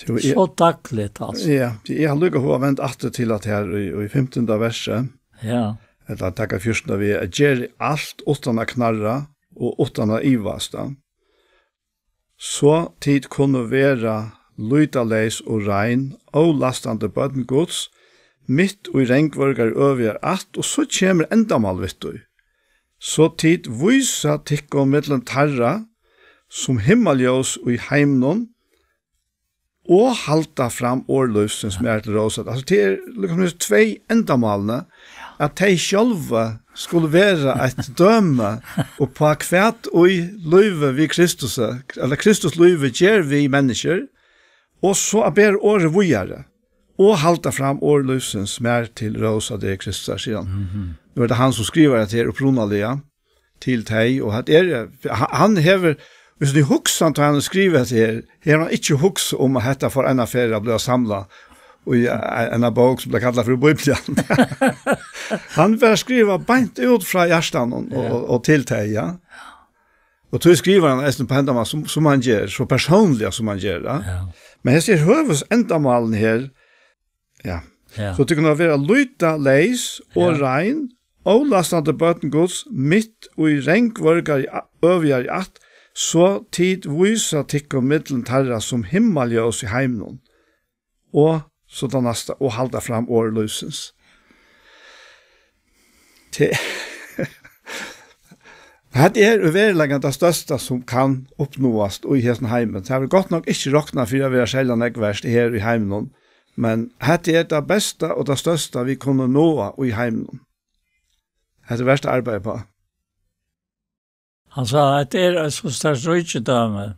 Tú, eg, So dagligt, altso. Ja, eg havi líka hug at venda aftur til at her í, í fimtanda versi, Ja. ella taka fjúrtanda við, at gera alt uttan at knarra og uttan at ivast, ja. So tit kunnu vera lýtaleys og rein, ólastandi børn Guds, mitt í rangvørgari øvigari ætt, og so kemur endamál við tí. So tit vísa tykkum millum teirra, sum himmaljós í heiminum, og halda fram orð lívsins, mær til rós. Altso, tað er líkasum hesi tvey endamálini, at tey sjálvi skulu vera eitt dømi uppá, hvat í lívi við Kristus, ella Kristus lívi ger við menniskjur, og so at bera orðið víðari, og halda fram orð lívsins, mær til rós á degi Kristusar, sigur hann. Mhm. Nú er tað hann, sum skrivar hetta her upprunaliga til tey, og hetta er, ha-, hann hevur, viss tú hugsar, tá hann skrivar hetta her, hevur hann ikki hugsað um, at hetta fór eina ferð at bliva samlað í e-, eina bók, sum bleiv kallað fyri Bíblian. Hann bara skrivar beint út frá hjartanum og, Ja. og, og til tey, ja. Og tí skrivar hann eisini á hendan mátan, sum, sum hann ger, so persónliga sum hann ger, ja. Ja. Men hesi høvuðsendamálini her, ja. Ja. So tit kunnu vera lýtaleys og Ja. rein, ólastandi børn Guds, mitt í rangvørgari a-, øvigari ætt, so tit vísa tykkum millum teirra sum himmaljós í heiminum. Og so tað næsta, og halda fram orð lívsins. Te-, hetta er í veruleikanum tað størsta, sum kann uppnáast í hesum heimi. Tað er gott nokk ikki roknað fyri at vera serliga nógv vert her í heiminum, men hetta er tað besta og tað størsta, vit kunnu náa í heiminum. Hetta er vert at arbeiða uppá. Hann segði, hetta er eitt so sterkt ríkidømi.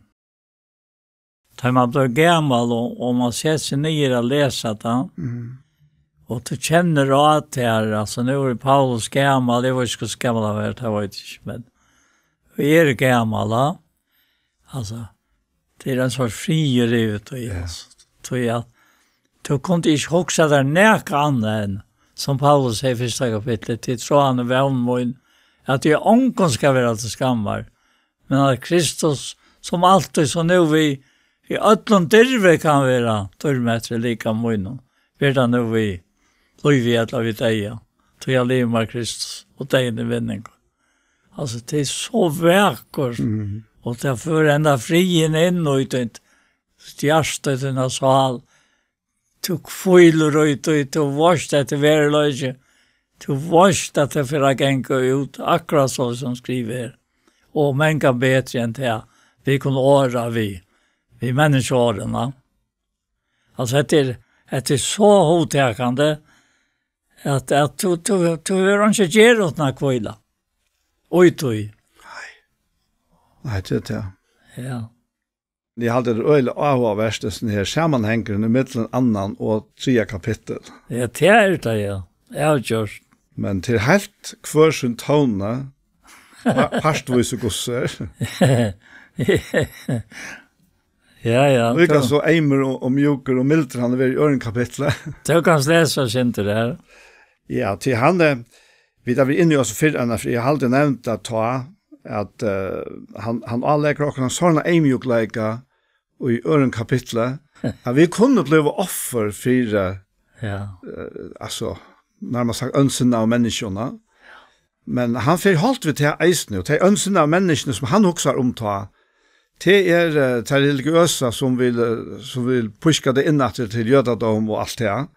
Tá man blívur gamal og, og man setir seg niður at lesa tað, Mm. og tú kennir á tær, altso, nú er Paulus gamal, eg veit ikki, hvussu gamal hann er, tað veit eg ikki, men eg eri gamal, ja. Altso, tað er ein sorts friður yvir tí, Ja. altso. Tí at tú kundi ikki hugsa tær nakað annað enn, sum Paulus segði í fyrsta kapitli, tit tráðandi vón mín, at eg ongum skal vera til skammar, men at Kristus, sum altíð, so nú við í øllum dirvi kann vera dýrmætur í likami mínum, verði tað nú við lívi ella við deyða. tí eg livi mær Kristus, og deyðin er vinningur. Altso, tað er so vakurt, mm, og tað førir henda friðin inn í títt hjarta, í tína sál. Tú hvílir í tí, tú veitst at tað er veruleiki. Tú veitst at tað fer at ganga út, akkurát so sum skrivað er. Og mangan betri enn tað, vit kunnu orða við, við menniskjuorðum, va? Altso, hetta er, hetta er so hugtakandi, at, at tú, tú, tú hevur einki at gera uttan at hvíla. Og í tí. Nei. Nei, tað er tað. Ja. Eg haldi, tað er øgiliga áhugavert, hesin her samanhangurin ímillum annan og triðja kapittul. Ja, tað er tað, ja. Avgjørt. Men tað er heilt hvør sín tóni, pa-, partvísir gussar. Ja, ja, líka tú so eymur og, og mjúkur og mildur hann er verið í øðrum kapitli. Tú kanst lesa eitt sindur har. Ja, tí hann, eh, vit hava verið inni í oss fyrr, Anna, fyri eg haldi nevnt at tá, at, eh, hann, hann áleggur okkum ein sovorðnan eymjúkleika í øðrum kapitli, at vit kunnu bliva offur fyri, ja, eh, altso, nærmast sagt, óndsina av menniskjum. Men hann fer í holt við tað eisini, og tey óndsina av menniskjuni sum hann hugsar um tá, tað er, eh, tey religiøsa sum vil, eh, sum vil píska tey inn aftur til jødadóm og alt tað.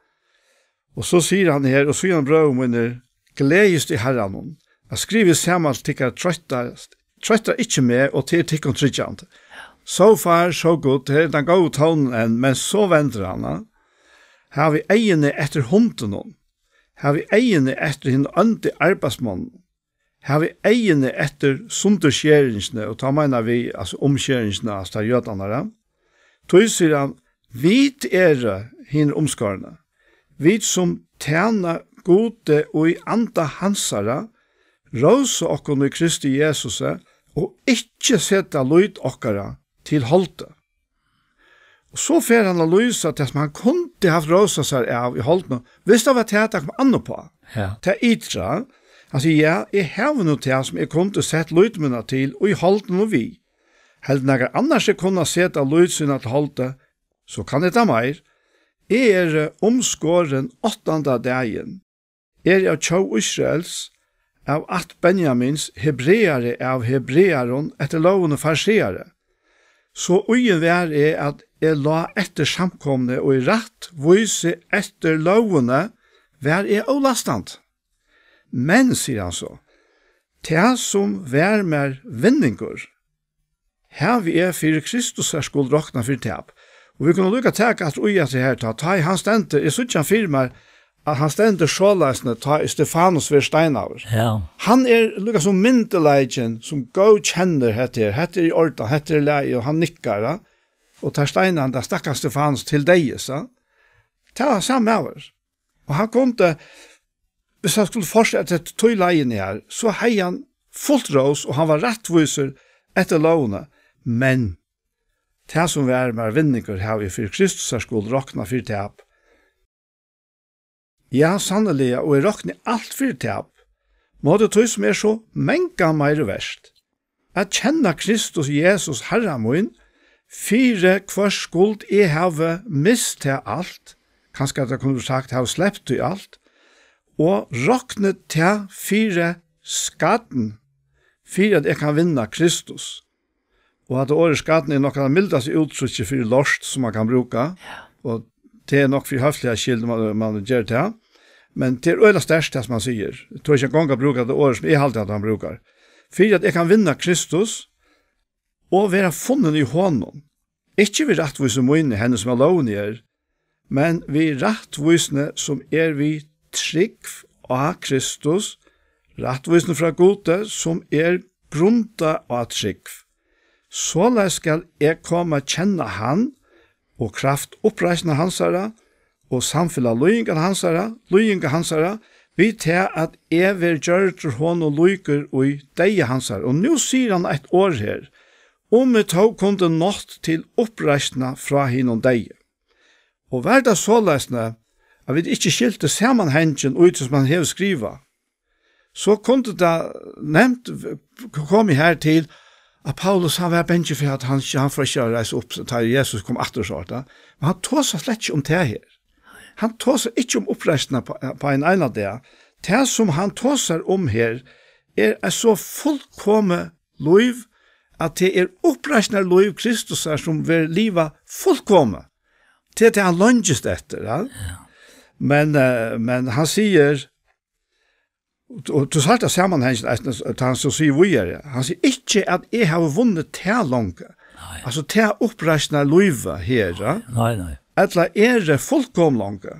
Og so sigur hann her, og síðan, brøður mínir, gleðist í Harranum. At skriva saman til tykkara troyttast, troyttar ikki meg, og tað er tykkum tryggjandi. So far, so good, her er tann góði tónin enn, men so vendir hann, ha? Havið eyguni eftir hundunum, havið eyguni eftir hinum óndu arbeiðsmonnunum, havið eyguni eftir sundurskeringini, og tá meina vit, altso, umskeringina, altso, teir jødarnar, ja. Tí sigur hann, vit eru hinir umskornu, vit sum tæna Gudi í anda hansara, rósa okkum í Kristi Jesusi og ikki seta lít okkara til holdi. Og so fer hann at lýsa tað, sum hann kundi havt rósað sær av í holdinum, viss tað var tað, tað kom an uppá. Ja. Tað ytra, hann sigur, ja, eg havi nú tað, sum eg kundi sett lít mína til í holdinum við. Heldur nakar annars eg kunna seta lít sína til holdi, so kann eg tað meir. Eg eri umskorin áttanda dagin. Eri av tjóð Ísraels, av ætt Benjamins, hebreari av hebrearum, eftir lógini fariseari. So íðin var eg, at eg lá eftir samkomuni, og í rættvísi eftir lógini var eg ólastandi. Men, sigur hann so, tað sum var mær vinningur, havi eg fyri Kristusar skuld roknað fyri tap. Og vit kunnu líka taka aftur í at her, tá, tá ið hann stendur, eg síggi hann fyri mær, at hann stendur soleiðis, tá ið Stefanus verður steinaður. Ja. Hann er líka sum myndugleikin, sum góðkennir hetta her. Hetta er í ordan, hetta er í lagi, og hann nikkar, ja. Og teir steina hann, teir stakka Stefanus til deyðis, ja. Tað var sami maður. Og hann kundi, viss hann skuldi fortsett eftir tí leiðini her, so hevði hann fult rós, og hann var rættvísur eftir lógini. Men tað, sum var mær vinningur, havi eg fyri Kristusar skuld roknað fyri tap. Ja, sanniliga, og eg rokni alt fyri tap, móti tí, sum er so mangan meira vert, at kenna Kristus Jesus, Harra mín, fyri hvørs skuld eg havi mist tað alt, kanska at tað kundi sagt, havi slept tí alt, og rokni tað fyri skarn, fyri at eg kann vinna Kristus. Og at orðið skarn er nokk tað mildasta úttrykki fyri lort, sum man kann brúka. Ja. Og tað er nokk fyri høfligheitis skyld, man, man ger tað. Men tað er øgiliga sterkt, tað sum man sigur. Eg tók ikki eingong at brúka tað orðið, sum eg haldi, at hann brúkar. Fyri at eg kann vinna Kristus og vera funnin í honum. Ikki við rættvísi míni, henni sum av lógini er, men við rættvísini, sum er við trúgv á Kristus, rættvísini frá Gudi, sum er grundað á trúgv. Soleiðis skal eg koma at kenna hann og kraft uppreisnar hansara og samfelag líðingar hansara, líðingar hansara, við tað, at eg verði gjørdur honum líkur í deyða hansara. Og nú sigur hann eitt orð her, um eg tó kundi nátt til uppreisnar frá hinum deyðu. Og var tað soleiðis, at vit ikki skiltu samanhangin í tí, sum hann hevur skrivað, so kundi tað nemt v-, komið her til, at Paulus, hann var bangin fyri, at hann, hann fór ikki at reisa upp, tá Jesus kom aftur, so at, men hann tosar slett ikki um tað her. Hann tosar ikki um uppreisnina á, á ein eina dag. tað, sum hann tosar um her, er eitt so fullkomið lív, at tað er uppreisnarlív Kristusar, sum verður livað fullkomið. Tað er tað, hann leingist eftir, ja. Ja. Men, eh, men hann sigur, og, og tú sært av samanhangin, at, at hann so sigur víðari, hann sigur, ikki at eg havi vunnið tað longu. Nei. Altso, tað uppreisnarlívið her, ja. Nei, nei. Ella eri fullkomin longu,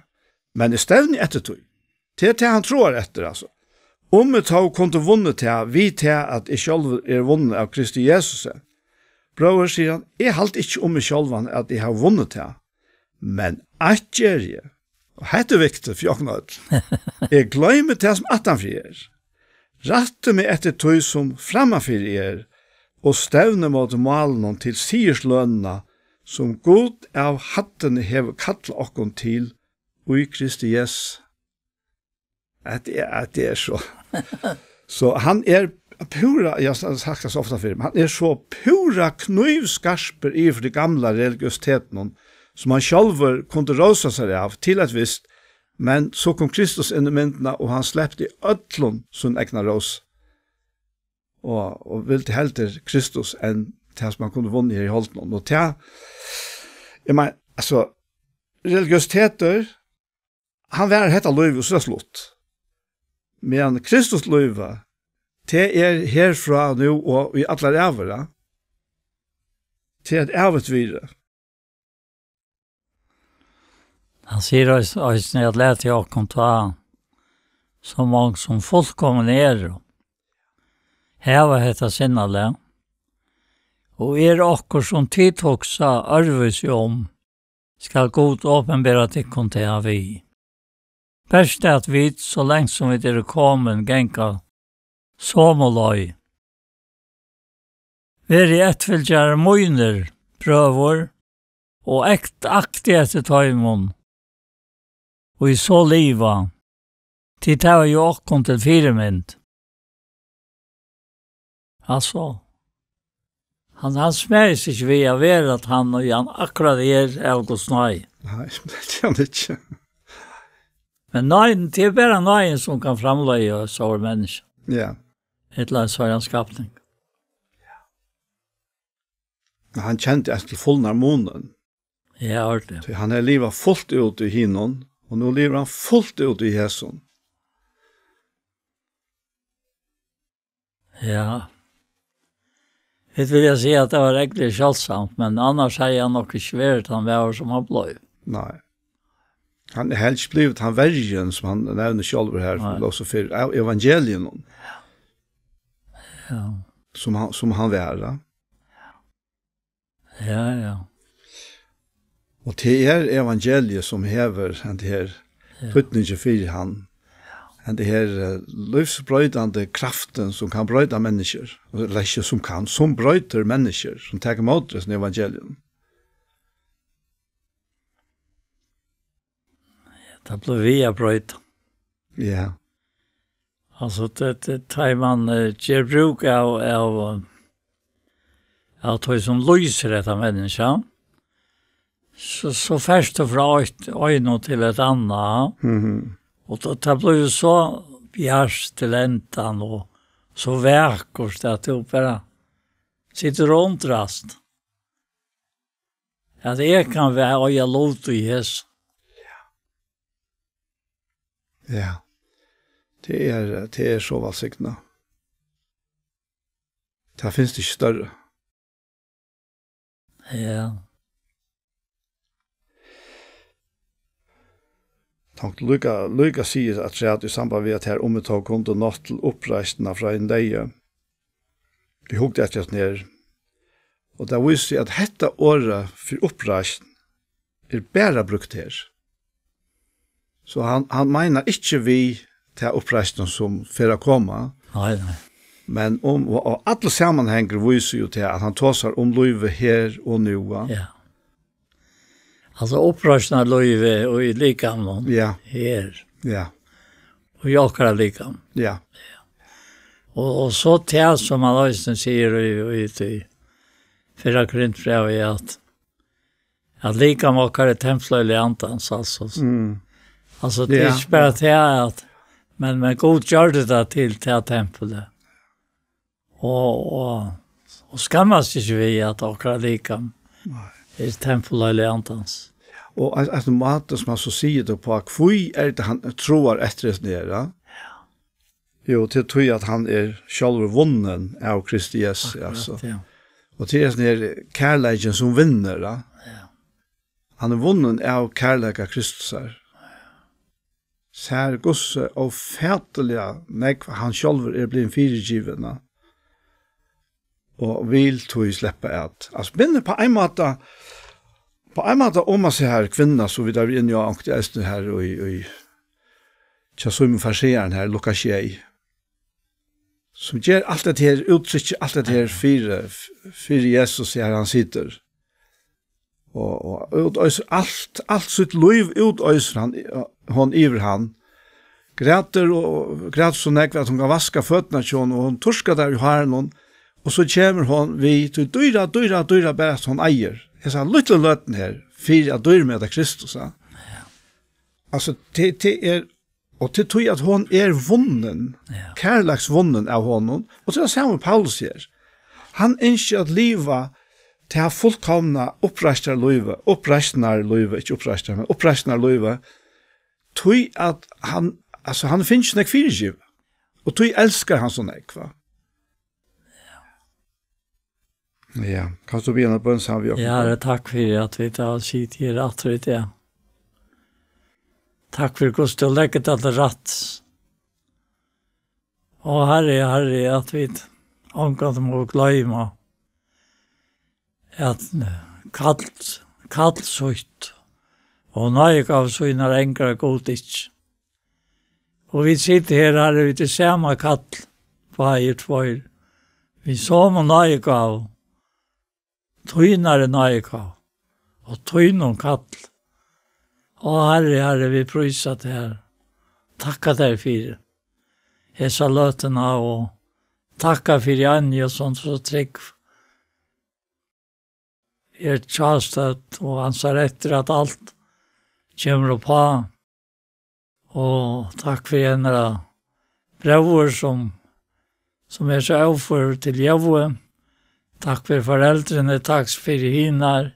men eg stevni eftir tí. Tað er tað, hann tráar eftir, altso. Um eg tó kundi vunnið tað, við tað, at eg sjálvur eri vunnin av Kristi Jesusi. Brøður, sigur hann, eg haldi ikki um meg sjálvan, at eg havi vunnið tað. Men eitt geri eg, og hetta er viktigt fyri okkum øll. Eg gloymi tað, sum aftanfyri er. Rætti meg eftir tí, sum frammanfyri er, og stevni móti málinum til sigurslønina, sum Gud av hæddini hevur kallað okkum til í Kristi Jesusi. At tað er, at tað er so. So hann er púra, eg havi sagt tað so ofta fyrr, men hann er so púra knívskarpur yvir fyri tí gamla religiøsitetinum, sum hann sjálvur kundi rósa sær av til eitt vist, men so kom Kristus inn í myndina, og hann slepti øllum sín egna rós. Og, og vildi heldur Kristus enn tað, sum hann kundi vunnið her í holdinum. Og tað, eg meini, altso, religiøsitetur, hann var hetta lívið, og so er slutt. Men Kristuslívið, tað er herfrá nú og í allar ævir, ja. Tað er eitt ævigt virði. Hann sigur eis-, eisini, at latið okkum tá, so mong sum fullkomin eru, hava hetta sinnalag, og er okkurt, sum tit hugsa øðrvísi um, skal Gud opinbera tykkum tað við. Bert at vit, so langt sum vit eru komin, ganga somu leið. Verið eftirfylgjarar mínir, brøður, og akt-, aktið eftir teimum, og í so liva, tit hava jú okkum til fyrimynd. Altso, hann, hann smæðist ikki við at vera at hann, og hann akkurát er av Guds náði. Nei, tað er hann ikki. Men náðin, tað er bara náðin, sum kann framleiða so er menniskja. Ja. Ella so er hann skapning. Men hann kendi eisini til fulnar munin. Ja, orðið. Tí hann hevði livað fult út í hinum, og nú livir hann fult út í hesum. Ja. Vit vilja siga, at tað var ógvuliga sjáldsamt, men annars hevði hann nokk ikki verið tann maður, sum hann bleiv. Nei. Hann er helst blivið tann verjin, sum hann nevnir sjálvur her, Nei. Lósu fyrr, av evangelium. Ja. Sum hann, sum hann var, ja. Ja, ja. Og tað er evangeliet, sum hevur henda her Ja. týdningi fyri hann. Henda her, eh, lívsbroytandi kraftin, sum kann broyta menniskjur. Ella ikki sum kann, sum broytir menniskjur, sum tekur ímóti hesum evangelium. Tað blívur við at broyta. Ja. Altso, tað, tað, tá ið mann, eh, ger brúk av, av, eh, av tí sum lýsir hetta menniskja, so, so fert tú frá eitt, einum til eitt annað. Mhm. Og tað, tað blívur so bjart til endan og so vakurt at tú bara situr og undrast. At eg kann vera, eiga lut í hesum. Ja. Tað er, tað er so vælsignað. Tað finst ikki størri. Ja. Tank líka, líka sigur afturat í samband við, at her um vit tó kundu nátt til uppreisnina frá hinum deyðu. Eg hugdi eftir hesum her. Og tað vísir seg, at hetta orðið fyri uppreisn er bara brúkt her. So hann, hann meinar ikki við ta uppreisn, sum fer at koma. Nei, nei. Men um, og, og allur samanhangurin vísir jú til, at hann tosar um lívið her og nú, va? Ja. Altso, uppreisnarlívið í likamum Ja. her. Ja. Og í okkara likam. Ja. Og, og so tað, sum hann eisini sigur í, í, í fyrra Korintbrævi, at, at likam okkara er tempel Andans, altso. Mm. Altso, tað er Ja. ikki bara tað at Men, men Gud gjørdi tað til, til tempelet. Og, og, og skammast ikki við, at okkara likam Nei. Er tempel Heilaga Andans. Og ein, ein máti, sum hann so sigur tað uppá, hví er tað, hann tráar eftir hesum her, ja? Ja. Jú, til tí, at hann er sjálvur vunnin av Kristi Jesu, Akkurát, altso. Ja. Og til hesum her kærleikin, sum vinnur, ja? Ja. Hann er vunnin av kærleika Kristusar. Sær hvussu ófatiliga nógv hann sjálvur er blivin fyrigivin, og vil tí sleppa at. Altso, minnir á ein máta, á ein máta um hesa her kvinnuna, sum vit eru inni á, onkuntíð eisini her í, í, hjá Símun Farisearan her, Lukas sjey. Sum ger alt hetta her, úttrykkir alt hetta her fyri, fyri Jesus, her hann situr. Og, og útoysir alt, alt sítt lív útoysir hann, hon yvir hann. Grætur og grætur so nógv, at hon kann vaska føturnar hjá honum, og hon turkar tær í hárinum, og so kemur hon við tí dýra, dýra, dýra, bara at hon eigur. Hesa lítlu løtuna her, fyri at dýrmeta Kristus, ja. Ja. Altso, tað, tað er, og til tí at hon er vunnin, Ja. kærleiksvunnin av honum, og til tað sama Paulus her. Hann ynskir at liva tað fullkomna uppreistarlívið, uppreisnarlívið, ikki uppreistar, men uppreisnarlívið, tí at hann, altso, hann finnur ikki nógv fyrigivið, og tí elskar hann so nógv, va? Ja, kanst tú biðja eina bøn saman við okkum? Ja, Harri, takk fyri at vit hava sitið her aftur í dag. Takk fyri hvussu tú leggur tað til rættis. Og Harri, Harri, at vit ongantíð mugu gloyma, at kall, kall sítt og náðigávu sínar angrar Gud ikki. Og vit sita her, Harri, við tí sama kall, báðir tveir. Við somu náðigávu, tínari náðigávu og tínum kall. Ó, Harri, Harri, vit prísa tær. Takka tær fyri hesa løtuna og takka fyri Anju, sum so trúgv er tjástødd og ansar eftir, at alt kemur uppá. Og takk fyri hennara bróður, sum, sum er so óførur til ljóðið. Takk fyri foreldrini, takk fyri hinar,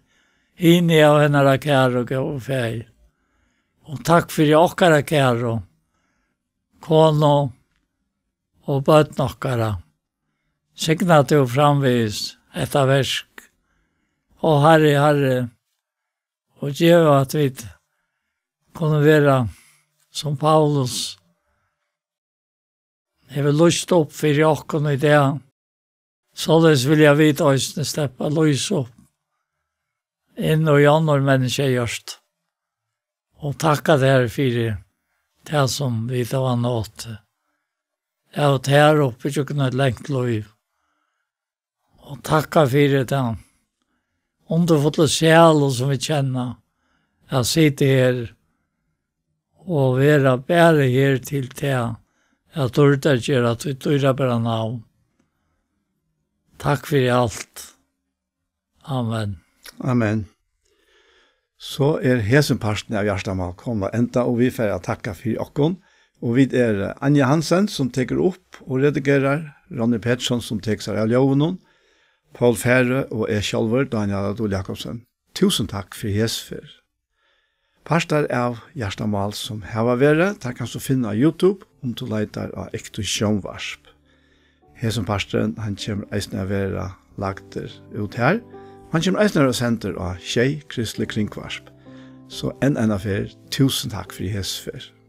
hini av hennara kæru góðu faðir. Og takk fyri okkara kæru konu og børn okkara. Signa tú framvegis hetta verk. Ó Harri, Harri, og geva at vit kunnu vera sum Paulus hevur lýst upp fyri okkum í dag. Soleiðis vilja vit eisini sleppa at lýsa upp inn í onnur menniskju hjørtu. Og takka tær fyri tað sum vit hava notið av tær uppi gjøgnum eitt langt lív. Og takka fyri tað undurfullu sælu sum vit kenna, at sita her og vera bara her til tað, at dýrdargera títt dýrabara navn. Takk fyri alt. Amen. Amen. So er hesin parturin av Hjartamál komin at enda, og vit fara at takka fyri okkum. Og vit er, eh, Anja Hansen, sum tekur upp og redigerar, Ronny Petersson, sum tekur sær av ljóðinum, Poul Færø og eg sjálvur, Dánial á Dul Jakobsen. Túsund takk fyri hesa ferð. Partar av Hjartamál sum hava verið, teir kanst tú finna á YouTube, um tú leitar á Ektøk Sjónvarp. Hesin parturin, hann kemur eisini at vera lagdur út har. Hann kemur eisini at vera sendur á Sjey Kristlig Kringvarp. So enn eina ferð, túsund takk fyri hesa ferð.